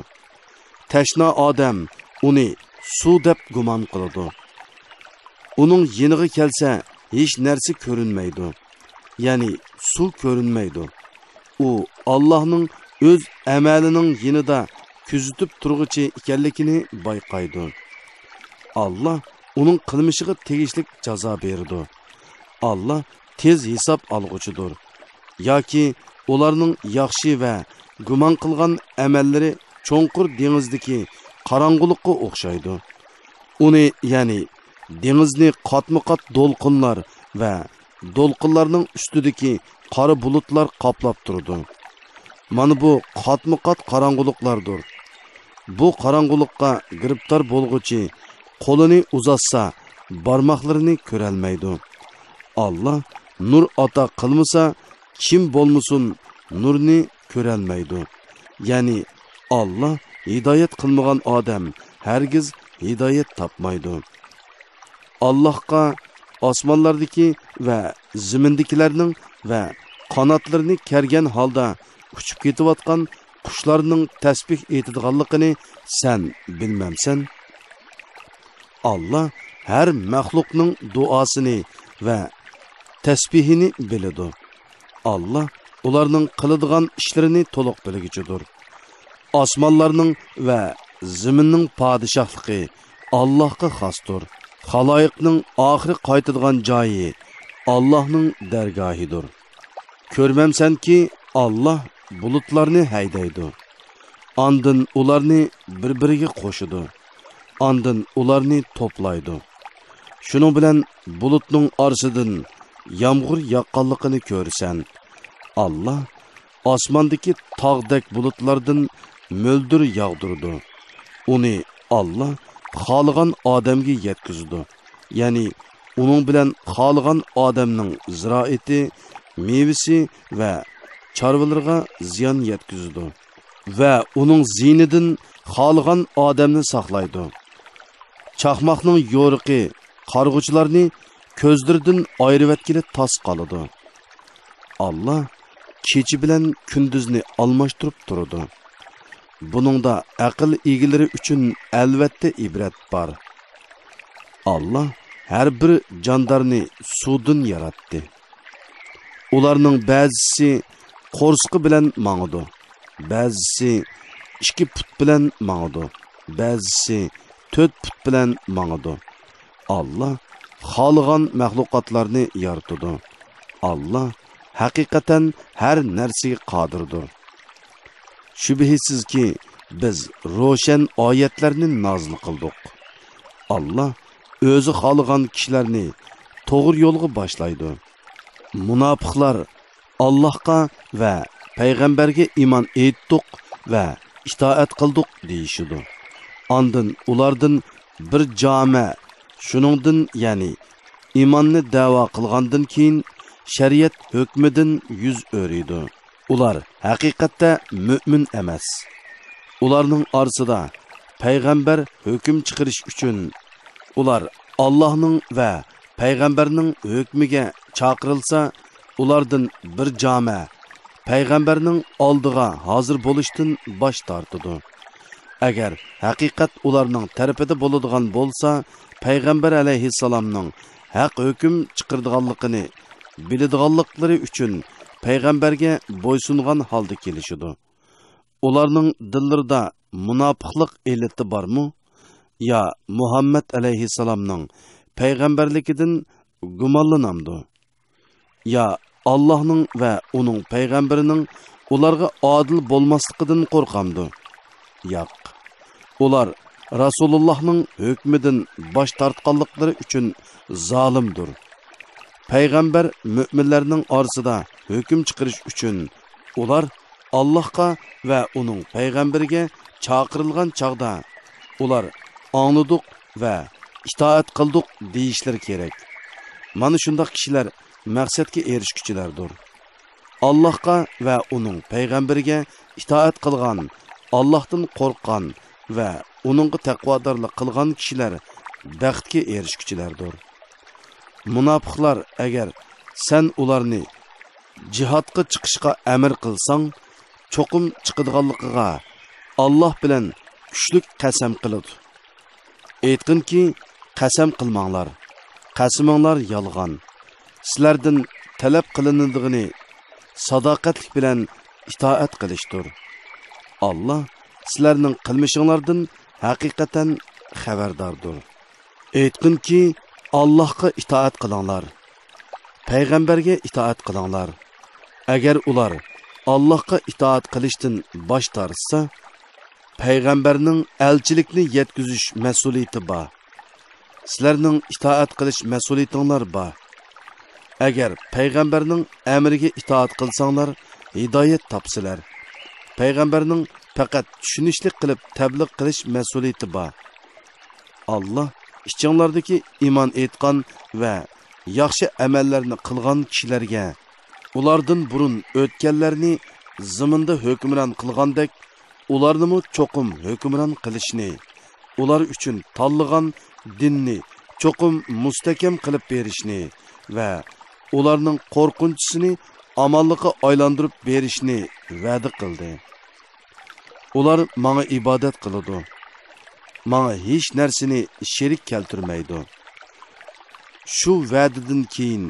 تەشنا ئادەم ئۇنى سۇ دەپ گۇمان قىلىدۇ. ئۇنىڭ يېنىغا كەلسە، ھېچ نەرسە كۆرۈنمەيدۇ، يەنى سۇ كۆرۈنمەيدۇ. ئۇ ئاللاھنىڭ ئۆز ئەمەلىنىڭ يېنىدا كۆزىتىپ تۇرغۇچى ئىكەنلىكىنى بايقايدۇ. ئاللا ئۇنىڭ قىلمىشىغا تېگىشلىك جازا بېرىدۇ. ئاللا تېز ھېساب ئالغۇچىدۇر. ياكى ئۇلارنىڭ ياخشى ۋە گۇمان قىلغان ئەمەللىرى چوڭقۇر دېڭىزدىكى قاراڭغۇلۇققا ئوخشايدۇ. ئۇنى، يەنى دېڭىزنى قاتمۇقات دولقۇنلار ۋە دولقۇنلارنىڭ ئۈستىدىكى قارا بۇلۇتلار قاپلاپ تۇرىدۇ. مانا بۇ قاتمۇقات قاراڭغۇلۇقلاردۇر. بۇ قاراڭغۇلۇققا گىرىپتار بولغۇچى قولىنى ئۇزاتسا، بارماقلىرىنى كۆرەلمەيدۇ. ئاللا نۇر ئاتا قىلمىسا، كىم بولمىسۇن نۇرنى كۆرەلمەيدۇ. يەنى ئاللا ھىدايەت قىلمىغان ئادەم ھەرگىز ھىدايەت تاپمايدۇ. ئاللاھقا ئاسمانلاردىكى ۋە زېمىندىكىلەرنىڭ ۋە قاناتلىرىنى كەرگەن ھالدا ئۇچۇپ كېتىۋاتقان قۇشلارنىڭ تەسبىھ ئېيتىدىغانلىقىنى سەن بىلمەمسەن؟ ئاللا ھەر مەخلۇقنىڭ دۇئاسىنى ۋە تەسبىھىنى بىلىدۇ. ئاللا ئۇلارنىڭ قىلىدىغان ئىشلىرىنى تولۇق بىلگۈچىدۇر. ئاسمانلارنىڭ ۋە زېمىننىڭ پادىشاھلىقى ئاللاھقا خاستۇر. خالايىقنىڭ ئاخىرى قايتىدىغان جايى ئاللاھنىڭ دەرگاھىدۇر. كۆرمەمسەنكى، ئاللا بۇلۇتلارنى ھەيدەيدۇ. ئاندىن ئۇلارنى بىر-بىرىگە قوشىدۇ. ئاندىن ئۇلارنى توپلايدۇ. شۇنىڭ بىلەن بۇلۇتنىڭ ئارىسىدىن يامغۇر ياغقانلىقىنى كۆرىسەن. ئاللا ئاسماندىكى تاغدەك بۇلۇتلاردىن مۆلدۈر ياغدۇرىدۇ. ئۇنى ئاللا خالىغان ئادەمگە يەتكۈزىدۇ. يەنى ئۇنىڭ بىلەن خالىغان ئادەمنىڭ زىرائىتى، مېۋىسى ۋە چارۋىلىرىغا زىيان يەتكۈزىدۇ. ۋە ئۇنىڭ زىيىنىدىن خالىغان ئادەمنى ساقلايدۇ. چاقماقنىڭ يورۇقى قارىغۇچىلارنى كۆزلىرىدىن ئايرىۋەتكىلى تاس قالىدۇ. ئاللا كېچە بىلەن كۈندۈزنى ئالماشتۇرۇپ تۇرىدۇ. بۇنىڭدا ئەقىل ئىگىلىرى ئۈچۈن ئەلۋەتتە ئىبرەت بار. ئاللا ھەر بىر جاندارنى سۇدىن ياراتتى. ئۇلارنىڭ بەزىسى قورسىقى بىلەن ماڭىدۇ، بەزىسى ئىككى پۇت بىلەن ماڭىدۇ، بەزىسى تۆت پۇت بىلەن ماڭىدۇ. ئاللا خالىغان مەخلۇقاتلارنى يارىتىدۇ. ئاللا ھەقىقەتەن ھەر نەرسىگە قادىردۇر. شۈبھىسىزكى، بىز روشەن ئايەتلەرنى نازىل قىلدۇق. ئاللا ئۆزى خالىغان كىشىلەرنى توغرا يولغا باشلايدۇ. مۇناپىقلار ئاللاھقا ۋە پەيغەمبەرگە ئىمان ئېيتتۇق ۋە ئىتائەت قىلدۇق دېيىشىدۇ. ئاندىن ئۇلاردىن بىر جامە شۇنىڭدىن، يەنى ئىماننى دەۋا قىلغاندىن كېيىن شەرىئەت ھۆكمىدىن يۈز ئۆرۈيدۇ. ئۇلار ھەقىقەتتە مۆمىن ئەمەس. ئۇلارنىڭ ئارىسىدا پەيغەمبەر ھۆكۈم چىقىرىش ئۈچۈن، ئۇلار ئاللاھنىڭ ۋە پەيغەمبەرنىڭ ھۆكمىگە چاقىرىلسا، ئۇلاردىن بىر جامە پەيغەمبەرنىڭ ئالدىغا ھازىر بولۇشتىن باش تارتىدۇ. ئەگەر ھەقىقەت ئۇلارنىڭ تەرىپىدە بولىدىغان بولسا، پەيغەمبەر ئەلەيھىسسالامنىڭ ھەق ھۆكۈم چىقىرىدىغانلىقىنى بىلىدىغانلىقلىرى ئۈچۈن پەيغەمبەرگە بويسۇنغان ھالدا كېلىشىدۇ. ئۇلارنىڭ دىللىرىدا مۇناپىقلىق ئېلىتى بارمۇ؟ يا مۇھەممەد ئەلەيھىسسالامنىڭ پەيغەمبەرلىكىدىن گۇمانلىنامدۇ؟ يا ئاللاھنىڭ ۋە ئۇنىڭ پەيغەمبىرىنىڭ ئۇلارغا ئادىل بولماسلىقىدىن قورقامدۇ؟ ياق. ئۇلار رەسۇلۇللاھنىڭ ھۆكمىدىن باش تارتقانلىقلىرى ئۈچۈن زالىمدۇر. پەيغەمبەر مۆمىنلەرنىڭ ئارىسىدا ھۆكۈم چىقىرىش ئۈچۈن ئۇلار ئاللاھقا ۋە ئۇنىڭ پەيغەمبىرىگە چاقىرىلغان چاغدا، ئۇلار ئاڭلىدۇق ۋە ئىتائەت قىلدۇق دېيىشلىرى كېرەك. مانا شۇنداق كىشىلەر مەقسەتكە ئېرىشكۈچىلەردۇر. ئاللاھقا ۋە ئۇنىڭ پەيغەمبىرىگە ئىتائەت قىلغان، ئاللاھتىن قورققان ۋە ئۇنىڭغا تەقۋادارلىق قىلغان كىشىلەر بەختكە ئېرىشكۈچىلەردۇر. مۇناپىقلار، ئەگەر سەن ئۇلارنى جىھادقا چىقىشقا ئەمىر قىلساڭ، چوقۇم چىقىدىغانلىقىغا ئاللاھ بىلەن كۈچلۈك قەسەم قىلىدۇ. ئېيتقىنكى، قەسەم قىلماڭلار، قەسىمىڭلار يالغان. سىلەردىن تەلەپ قىلىنىدىغىنى ساداقەتلىك بىلەن ئىتائەت قىلىشتۇر. ئاللاھ سىلەرنىڭ قىلمىشىڭلاردىن ھەقىقەتەن خەۋەرداردۇر. ئېيتقىنكى، ئاللاھقا ئىتائەت قىلىڭلار، پەيغەمبەرگە ئىتائەت قىلىڭلار. ئەگەر ئۇلار ئاللاھقا ئىتائەت قىلىشتىن باش تارتسا، پەيغەمبەرنىڭ ئەلچىلىكنى يەتكۈزۈش مەسئۇلىيىتى بار. سىلەرنىڭ ئىتائەت قىلىش مەسئۇلىيىتىڭلار بار. ئەگەر پەيغەمبەرنىڭ ئەمرىگە ئىتائەت قىلساڭلار، ھىدايەت تاپىسىلەر. پەيغەمبەرنىڭ پەقەت چۈشىنىشلىك قىلىپ تەبلىغ قىلىش مەسئۇلىيىتى بار. ئاللاھ ئىچىڭلاردىكى ئىمان ئېيتقان ۋە ياخشى ئەمەللەرنى قىلغان كىشىلەرگە، ئۇلاردىن بۇرۇن ئۆتكەنلەرنى زېمىندا ھۆكۈمران قىلغاندەك، ئۇلارنىمۇ چوقۇم ھۆكۈمران قىلىشنى، ئۇلار ئۈچۈن تاللىغان دىننى چوقۇم مۇستەھكەم قىلىپ بېرىشنى ۋە ئۇلارنىڭ قورقۇنچىسىنى ئامانلىققا ئايلاندۇرۇپ بېرىشنى ۋەدە قىلدى. ئۇلار ماڭا ئىبادەت قىلىدۇ، ماڭا ھېچ نەرسىنى شېرىك كەلتۈرمەيدۇ. شۇ ۋەدىدىن كېيىن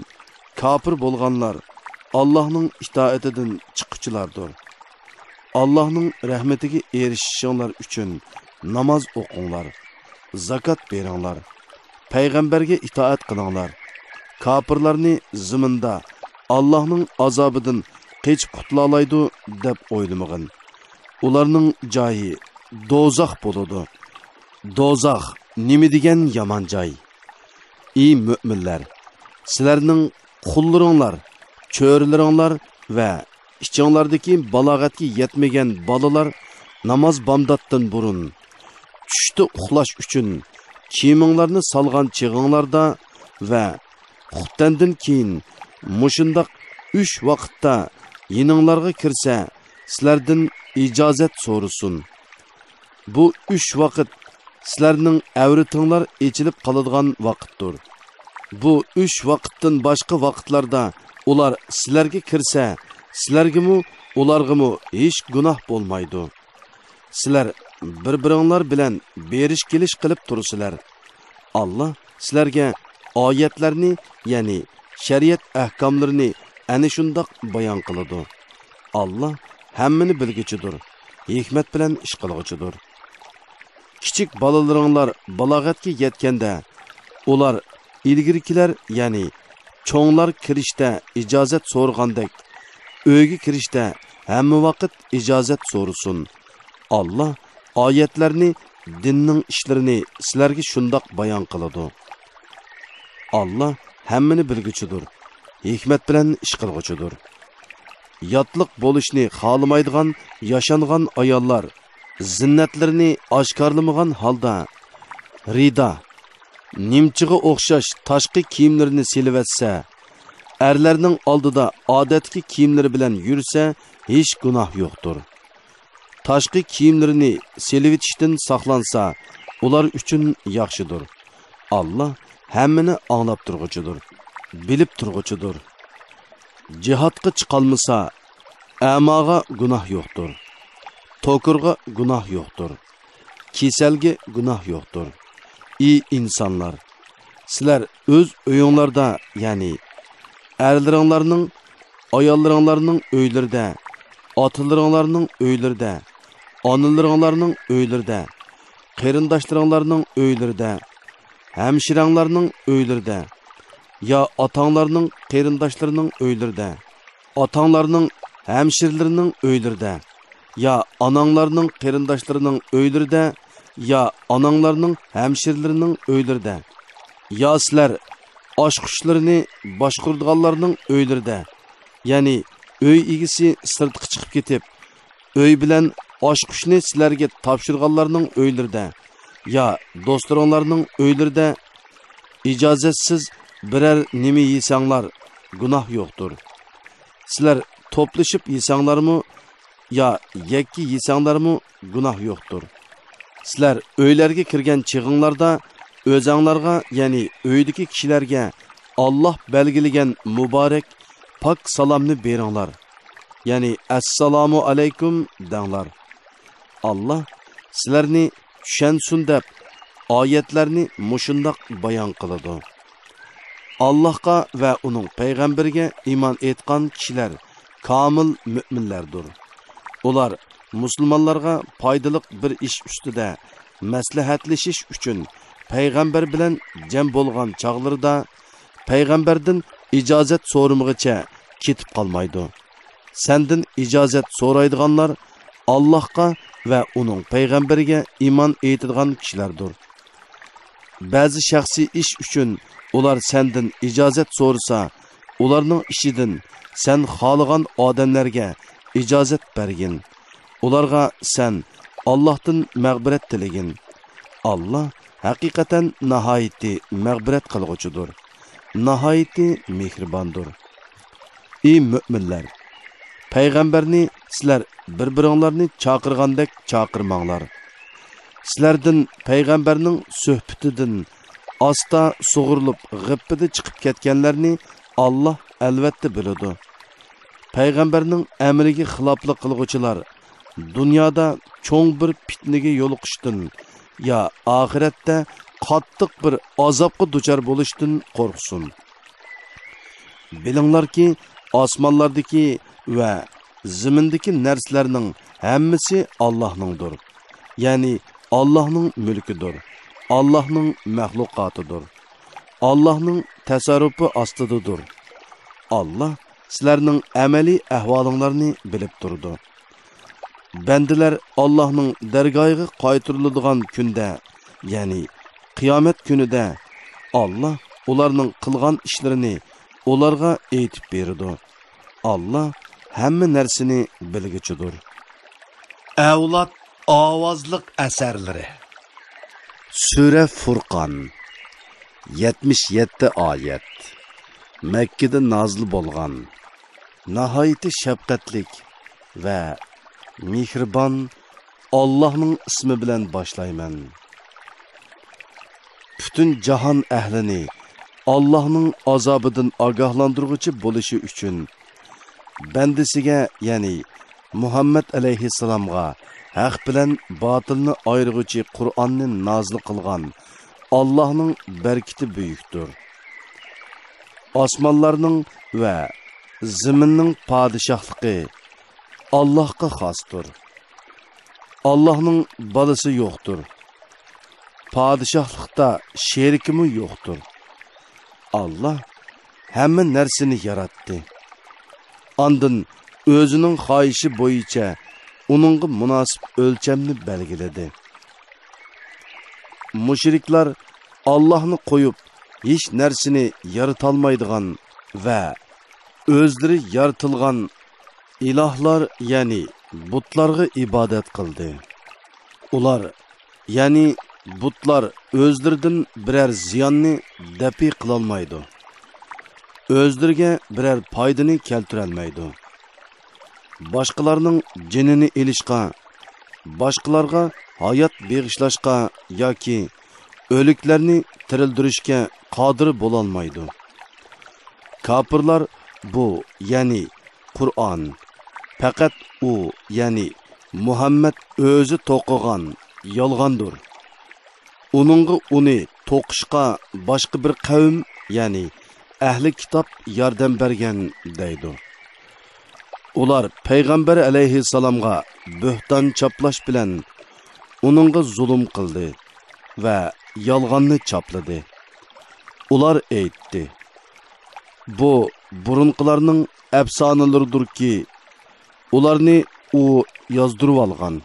كاپىر بولغانلار ئاللاھنىڭ ئىتائىتىدىن چىققۇچىلاردۇر. ئاللاھنىڭ رەھمىتىگە ئېرىشىشىڭلار ئۈچۈن ناماز ئوقۇڭلار، زاكات بېرىڭلار، پەيغەمبەرگە ئىتائەت قىلىڭلار. كاپىرلارنى زېمىندا ئاللاھنىڭ ئازابىدىن قېچىپ قۇتۇلالايدۇ دەپ ئويلىمىغىن. ئۇلارنىڭ جايى دوزاخ بولىدۇ. دوزاخ نېمە دېگەن يامان جاي! ئى مۆمىنلەر! سىلەرنىڭ قۇللىرىڭلار، چۆرىلىرىڭلار ۋە ئىچىڭلاردىكى بالاغەتكە يەتمىگەن بالىلار ناماز بامداتتىن بۇرۇن، چۈشتە ئۇخلاش ئۈچۈن كىيىمىڭلارنى سالغان چېغىڭلاردا ۋە خۇپتەندىن كېيىن مۇشۇنداق ئۈچ ۋاقىتتا يېنىڭلارغا كىرسە، سىلەردىن ئىجازەت سورىسۇن. بۇ ئۈچ ۋاقىت سىلەرنىڭ ئەۋرىتىڭلار ئېچىلىپ قالىدىغان ۋاقىتتۇر. بۇ ئۈچ ۋاقىتتىن باشقا ۋاقىتلاردا ئۇلار سىلەرگە كىرسە، سىلەرگىمۇ، ئۇلارغىمۇ ھېچ گۇناھ بولمايدۇ. سىلەر بىر-بىرىڭلار بىلەن بېرىش-كېلىش قىلىپ تۇرىسىلەر. ئاللا سىلەرگە ئايەتلەرنى، يەنى شەرىئەت ئەھكاملىرىنى ئەنە شۇنداق بايان قىلىدۇ. ئاللا ھەممىنى بىلگۈچىدۇر، ھېكمەت بىلەن ئىش قىلغۇچىدۇر. كىچىك بالىلىرىڭلار بالاغەتكە يەتكەندە، ئۇلار ئىلگىرىكىلەر، يەنى چوڭلار كىرىشتە ئىجازەت سورىغاندەك، ئۆيگە كىرىشتە ھەممە ۋاقىت ئىجازەت سورىسۇن. ئاللا ئايەتلەرنى، دىننىڭ ئىشلىرىنى سىلەرگە شۇنداق بايان قىلىدۇ. ئاللا ھەممىنى بىلگۈچىدۇر، ھېكمەت بىلەن ئىش قىلغۇچىدۇر. ياتلىق بولۇشنى خالىمايدىغان ياشانغان ئاياللار زىننەتلىرىنى ئاشكارىلىمىغان ھالدا رىدا، نىمچىغا ئوخشاش تاشقى كىيىملىرىنى سېلىۋەتسە، ئەرلەرنىڭ ئالدىدا ئادەتتىكى كىيىملىرى بىلەن يۈرسە، ھېچ گۇناھ يوقتۇر. تاشقى كىيىملىرىنى سېلىۋېتىشتىن ساقلانسا، ئۇلار ئۈچۈن ياخشىدۇر. ئاللا ھەممىنى ئاڭلاپ تۇرغۇچىدۇر، بىلىپ تۇرغۇچىدۇر. جىھادقا چىقالمىسا، ئەماغا گۇناھ يوقتۇر، توكۇرغا گۇناھ يوقتۇر. كېسەلگە گۇناھ يوقتۇر. ئى ئىنسانلار! سىلەر ئۆز ئۆيۈڭلاردا، يەنى ئەرلىرىڭلارنىڭ، ئاياللىرىڭلارنىڭ ئۆيلىرىدە، ئاتىلىرىڭلارنىڭ ئۆيلىرىدە، ئانىلىرىڭلارنىڭ ئۆيلىرىدە، قېرىنداشلىرىڭلارنىڭ ئۆيلىرىدە، ھەمشىرەڭلارنىڭ ئۆيلىرىدە، يا ئاتاڭلارنىڭ قېرىنداشلىرىنىڭ ئۆيلىرىدە، ئاتاڭلارنىڭ ھەمشىرىلىرىنىڭ ئۆيلىرىدە، يا ئاناڭلارنىڭ قېرىنداشلىرىنىڭ ئۆيلىرىدە، يا ئاناڭلارنىڭ ھەمشىرىلىرىنىڭ ئۆيلىرىدە، يا سىلەر ئاچقۇچلىرىنى باشقۇرىدىغانلارنىڭ ئۆيلىرىدە، يەنى ئۆي ئىگىسى سىرتقا چىقىپ كېتىپ، ئۆي بىلەن ئاچقۇچنى سىلەرگە تاپشۇرغانلارنىڭ ئۆيلىرىدە يا دوستلىرىڭلارنىڭ ئۆيلىرىدە ئىجازەتسىز بىرەر نېمە يېسەڭلار، گۇناھ يوقتۇر. سىلەر توپلىشىپ يېسەڭلارمۇ يا يەككە يېسەڭلارمۇ، گۇناھ يوقتۇر. سىلەر ئۆيلەرگە كىرگەن چېغىڭلاردا ئۆزەڭلارغا، يەنى ئۆيدىكى كىشىلەرگە ئاللاھ بەلگىلىگەن مۇبارەك، پاك سالامنى بېرىڭلار. يەنى «ئەسسالامۇ ئەلەيكۇم» دەڭلار. ئاللاھ سىلەرنى چۈشەنسۇن دەپ، ئايەتلەرنى مۇشۇنداق بايان قىلىدۇ. ئاللاھقا ۋە ئۇنىڭ پەيغەمبىرىگە ئىمان ئېيتقان كىشىلەر كامىل مۆمىنلەردۇر. ئۇلار مۇسۇلمانلارغا پايدىلىق بىر ئىش ئۈستىدە مەسلىھەتلىشىش ئۈچۈن پەيغەمبەر بىلەن جەم بولغان چاغلىرىدا، پەيغەمبەردىن ئىجازەت سورىمىغىچە كېتىپ قالمايدۇ. سەندىن ئىجازەت سورايدىغانلار ئاللاھقا ۋە ئۇنىڭ پەيغەمبىرىگە ئىمان ئېيتىدىغان كىشىلەردۇر. بەزى شەخسىي ئىش ئۈچۈن ئۇلار سەندىن ئىجازەت سورىسا، ئۇلارنىڭ ئىچىدىن سەن خالىغان ئادەملەرگە ئىجازەت بەرگىن. ئۇلارغا سەن ئاللاھتىن مەغپىرەت تىلىگىن. ئاللاھ ھەقىقەتەن ناھايىتى مەغپىرەت قىلغۇچىدۇر، ناھايىتى مېھرىباندۇر. ئى مۆمىنلەر! پەيغەمبەرنى سىلەر بىر-بىرىڭلارنى چاقىرغاندەك چاقىرماڭلار. سىلەردىن پەيغەمبەرنىڭ سۆھبىتىدىن ئاستا سۇغۇرۇلۇپ غىپپىدە چىقىپ كەتكەنلەرنى ئاللاھ ئەلۋەتتە بىلىدۇ. پەيغەمبەرنىڭ ئەمرىگە خىلاپلىق قىلغۇچىلار دۇنيادا چوڭ بىر پىتنىگە يولۇقۇشتىن يا ئاخىرەتتە قاتتىق بىر ئازابقا دۇچار بولۇشتىن قورقسۇن. بىلىڭلاركى، ئاسمانلاردىكى ۋە زېمىندىكى نەرسىلەرنىڭ ھەممىسى ئاللاھنىڭدۇر. يەنى ئاللاھنىڭ مۈلكىدۇر، ئاللاھنىڭ مەخلۇقاتىدۇر، ئاللاھنىڭ تەسەررۇپى ئاستىدىدۇر. ئاللاھ سىلەرنىڭ ئەمەلىي ئەھۋالىڭلارنى بىلىپ تۇرىدۇ. بەندىلەر ئاللاھنىڭ دەرگاھىغا قايتۇرۇلىدىغان كۈندە، يەنى قىيامەت كۈنىدە، ئاللاھ ئۇلارنىڭ قىلغان ئىشلىرىنى ئۇلارغا ئېيتىپ بېرىدۇ. ئاللاھ ھەممە نەرسىنى بىلگۈچىدۇر. ئەۋلاد ئاۋازلىق ئەسەرلىرى. سۈرە فۇرقان، يەتمىش يەتتە ئايەت. مەككىدە نازىل بولغان. ناھايىتى شەپقەتلىك ۋە مېھرىبان ئاللاھنىڭ ئىسمى بىلەن باشلايمەن. پۈتۈن جاھان ئەھلىنى ئاللاھنىڭ ئازابىدىن ئاگاھلاندۇرغۇچى بولۇشى ئۈچۈن، بەندىسىگە، يەنى مۇھەممەد ئەلەيھىسسالامغا ھەق بىلەن باتىلنى ئايرىغۇچى قۇرئاننى نازىل قىلغان ئاللاھنىڭ بەرىكىتى بۈيۈكتۇر. ئاسمانلارنىڭ ۋە زېمىننىڭ پادىشاھلىقى ئاللاھقا خاستۇر. ئاللاھنىڭ بالىسى يوقتۇر. پادىشاھلىقتا شېرىكىمۇ يوقتۇر. ئاللاھ ھەممە نەرسىنى ياراتتى. ئاندىن ئۆزىنىڭ خاھىشى بويىچە ئۇنىڭغا مۇناسىپ ئۆلچەمنى بەلگىلىدى. مۇشرىكلار ئاللاھنى قويۇپ، ھېچ نەرسىنى يارىتالمايدىغان ۋە ئۆزلىرى يارىتىلغان ئىلاھلار، يەنى بۇتلارغا ئىبادەت قىلدى. ئۇلار، يەنى بۇتلار ئۆزلىرىدىن بىرەر زىياننى دەپئى قىلالمايدۇ، ئۆزلىرىگە بىرەر پايدىنى كەلتۈرەلمەيدۇ. باشقىلارنىڭ جېنىنى ئېلىشقا، باشقىلارغا ھايات بېغىشلاشقا ياكى ئۆلۈكلەرنى تىرىلدۈرۈشكە قادىر بولالمايدۇ. كاپىرلار بۇ، يەنى قۇرئان، پەقەت ئۇ، يەنى مۇھەممەد ئۆزى توقۇغان يالغاندۇر. ئۇنىڭغا ئۇنى توقۇشقا باشقا بىر قەۋم، يەنى ئەھلى كىتاب ياردەم بەرگەن دەيدۇ. ئۇلار پەيغەمبەر ئەلەيھىسسالامغا بۆھتان چاپلاش بىلەن ئۇنىڭغا زۇلۇم قىلدى ۋە يالغاننى چاپلىدى. ئۇلار ئېيتتى: «بۇ بۇرۇنقىلارنىڭ ئەپسانىلىرىدۇركى، ئۇلارنى ئۇ يازدۇرۇۋالغان.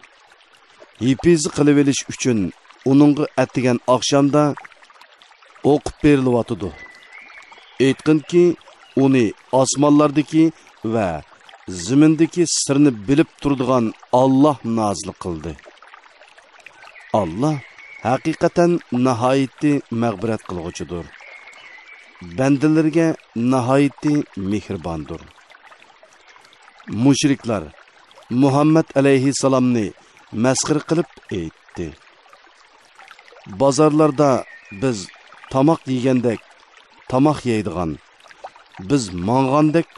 ھېپىزە قىلىۋېلىش ئۈچۈن ئۇنىڭغا ئەتىگەن ئاخشامدا ئوقۇپ بېرىلىۋاتىدۇ. ئېيتقىنكى، ئۇنى ئاسمانلاردىكى ۋە زېمىندىكى سىرنى بىلىپ تۇرىدىغان ئاللاھ نازىل قىلدى. ئاللاھ ھەقىقەتەن ناھايىتى مەغپىرەت قىلغۇچىدۇر، بەندىلىرىگە ناھايىتى مېھرىباندۇر.» مۇشرىكلار مۇھەممەد ئەلەيھىسسالامنى مەسخىرە قىلىپ ئېيتتى: «بازارلاردا بىز تاماق يېگەندەك تاماق يەيدىغان، بىز ماڭغاندەك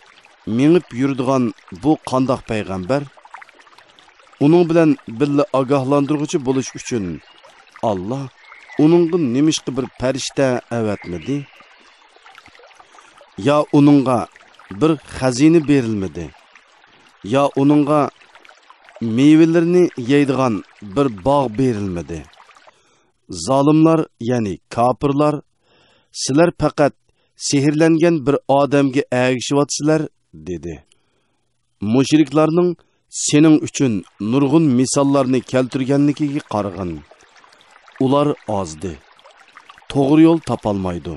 مېڭىپ يۈرىدىغان بۇ قانداق پەيغەمبەر؟ ئۇنىڭ بىلەن بىللە ئاگاھلاندۇرغۇچى بولۇش ئۈچۈن ئاللاھ ئۇنىڭغا نېمىشقا بىر پەرىشتە ئەۋەتمىدى؟ يا ئۇنىڭغا بىر خەزىنە بېرىلمىدى؟ يا ئۇنىڭغا مېۋىلىرىنى يەيدىغان بىر باغ بېرىلمىدى؟» زالىملار، يەنى كاپىرلار: «سىلەر پەقەت سېھىرلەنگەن بىر ئادەمگە ئەگىشىۋاتىسىلەر» دېدى. مۇشرىكلارنىڭ سېنىڭ ئۈچۈن نۇرغۇن مىساللارنى كەلتۈرگەنلىكىگە قارىغىن. ئۇلار ئازدى، توغرا يول تاپالمايدۇ.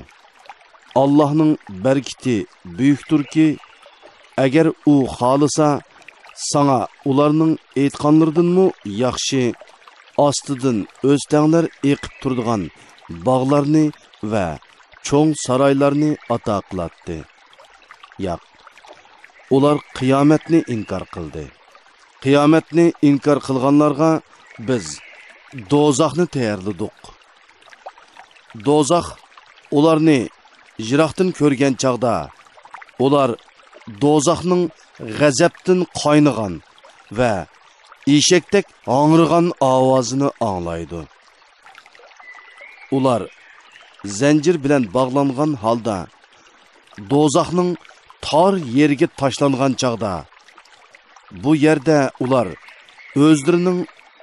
ئاللاھنىڭ بەرىكىتى بۈيۈكتۇركى، ئەگەر ئۇ خالىسا، ساڭا ئۇلارنىڭ ئېيتقانلىرىدىنمۇ ياخشى، ئاستىدىن ئۆستەڭلەر ئېقىپ تۇرىدىغان باغلارنى ۋە چوڭ سارايلارنى ئاتا قىلاتتى. ياق، ئۇلار قىيامەتنى ئىنكار قىلدى. قىيامەتنى ئىنكار قىلغانلارغا بىز دوزاخنى تەييارلىدۇق. دوزاخ ئۇلارنى يىراقتىن كۆرگەن چاغدا، ئۇلار دوزاخنىڭ غەزەپتىن قاينىغان ۋە ئېشەكتەك ھاڭرىغان ئاۋازىنى ئاڭلايدۇ. ئۇلار زەنجىر بىلەن باغلانغان ھالدا دوزاخنىڭ تار يېرىگە تاشلانغان چاغدا، بۇ يەردە ئۇلار ئۆزلىرىنىڭ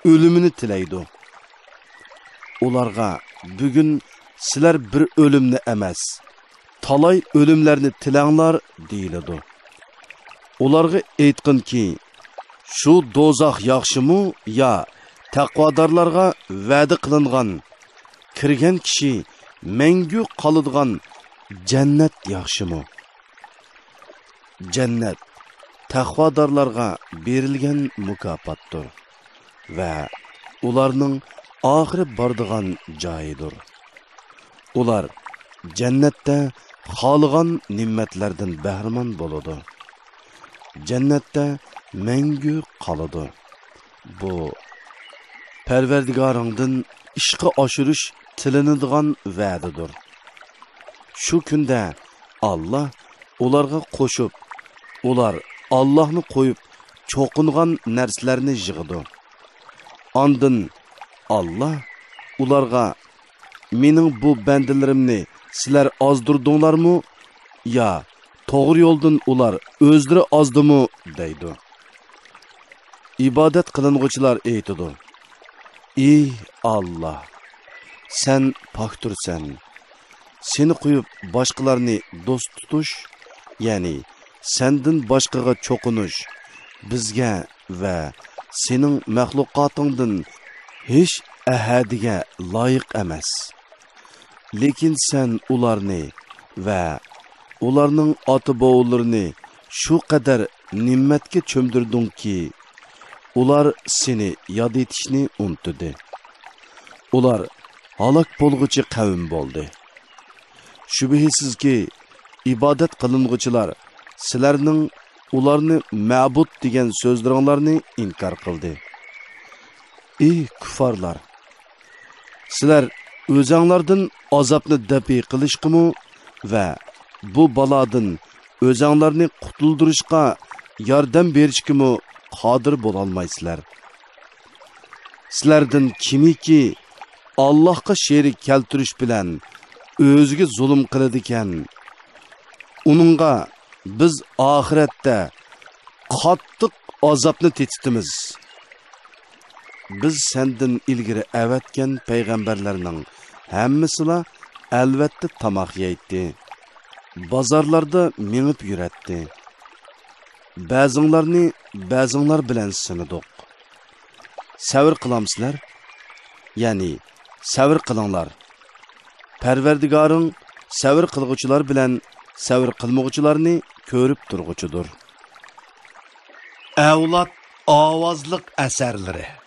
ئۆلۈمىنى تىلەيدۇ. ئۇلارغا: «بۈگۈن سىلەر بىر ئۆلۈمنى ئەمەس، تالاي ئۆلۈملەرنى تىلەڭلار» دېيىلىدۇ. ئۇلارغا ئېيتقىنكى، شۇ دوزاخ ياخشىمۇ يا تەقۋادارلارغا ۋەدە قىلىنغان، كىرگەن كىشى مەڭگۈ قالىدىغان جەننەت ياخشىمۇ؟ جەننەت تەقۋادارلارغا بېرىلگەن مۇكاپاتتۇر ۋە ئۇلارنىڭ ئاخىرى بارىدىغان جايىدۇر. ئۇلار جەننەتتە خالىغان نېمەتلەردىن بەھرىمەن بولىدۇ. جەننەتتە مەڭگۈ قالىدۇ. بۇ پەرۋەردىگارىڭدىن ئىشقا ئاشۇرۇش تىلىنىدىغان ۋەدىدۇر. شۇ كۈندە ئاللا ئۇلارغا قوشۇپ، ئۇلار ئاللاھنى قويۇپ چوقۇنغان نەرسىلەرنى يىغىدۇ. ئاندىن ئاللا ئۇلارغا: «مېنىڭ بۇ بەندىلىرىمنى سىلەر ئازدۇردۇڭلارمۇ يا توغرا يولدىن ئۇلار ئۆزلىرى ئازدىمۇ؟» دەيدۇ. ئىبادەت قىلىنغۇچىلار ئېيتىدۇ: «ئى ئاللا، سەن پاكتۇرسەن. سېنى قويۇپ باشقىلارنى دوست تۇتۇش، يەنى سەندىن باشقىغا چوقۇنۇش بىزگە ۋە سېنىڭ مەخلۇقاتىڭدىن ھېچ ئەھەدىگە لايىق ئەمەس. لېكىن سەن ئۇلارنى ۋە ئۇلارنىڭ ئاتا-بوۋىلىرىنى شۇ قەدەر نېمەتكە چۆمدۈردۈڭكى، ئۇلار سېنى ياد ئېتىشنى ئۇنتۇدى. ئۇلار ھالاك بولغۇچى قەۋم بولدى. شۈبھىسىزكى، ئىبادەت قىلىنغۇچىلار سىلەرنىڭ ئۇلارنى مەبۇد دېگەن سۆزلىرىڭلارنى ئىنكار قىلدى. ئى كۇففارلار! سىلەر ئۆزەڭلاردىن ئازابنى دەپئى قىلىشقىمۇ ۋە بۇ بالادىن ئۆزەڭلارنى قۇتۇلدۇرۇشقا ياردەم بېرىشكىمۇ قادىر بولالمايسىلەر. سىلەردىن كىمكى ئاللاھقا شېرىك كەلتۈرۈش بىلەن ئۆزىگە زۇلۇم قىلىدىكەن، ئۇنىڭغا بىز ئاخىرەتتە قاتتىق ئازابنى تېتىتىمىز. بىز سەندىن ئىلگىرى ئەۋەتكەن پەيغەمبەرلەرنىڭ ھەممىسىلا ئەلۋەتتە تاماق يەيتتى. بازارلاردا مېڭىپ يۈرەتتى. بەزىڭلارنى بەزىڭلار بىلەن سىنىدۇق. سەۋر قىلامسىلەر؟ يەنى، سەۋر قىلىڭلار. پەرۋەردىگارىڭ سەۋر قىلغۇچىلار بىلەن سەۋر قىلمىغۇچىلارنى كۆرۈپ تۇرغۇچىدۇر. ئەۋلاد ئاۋازلىق ئەسەرلىرى.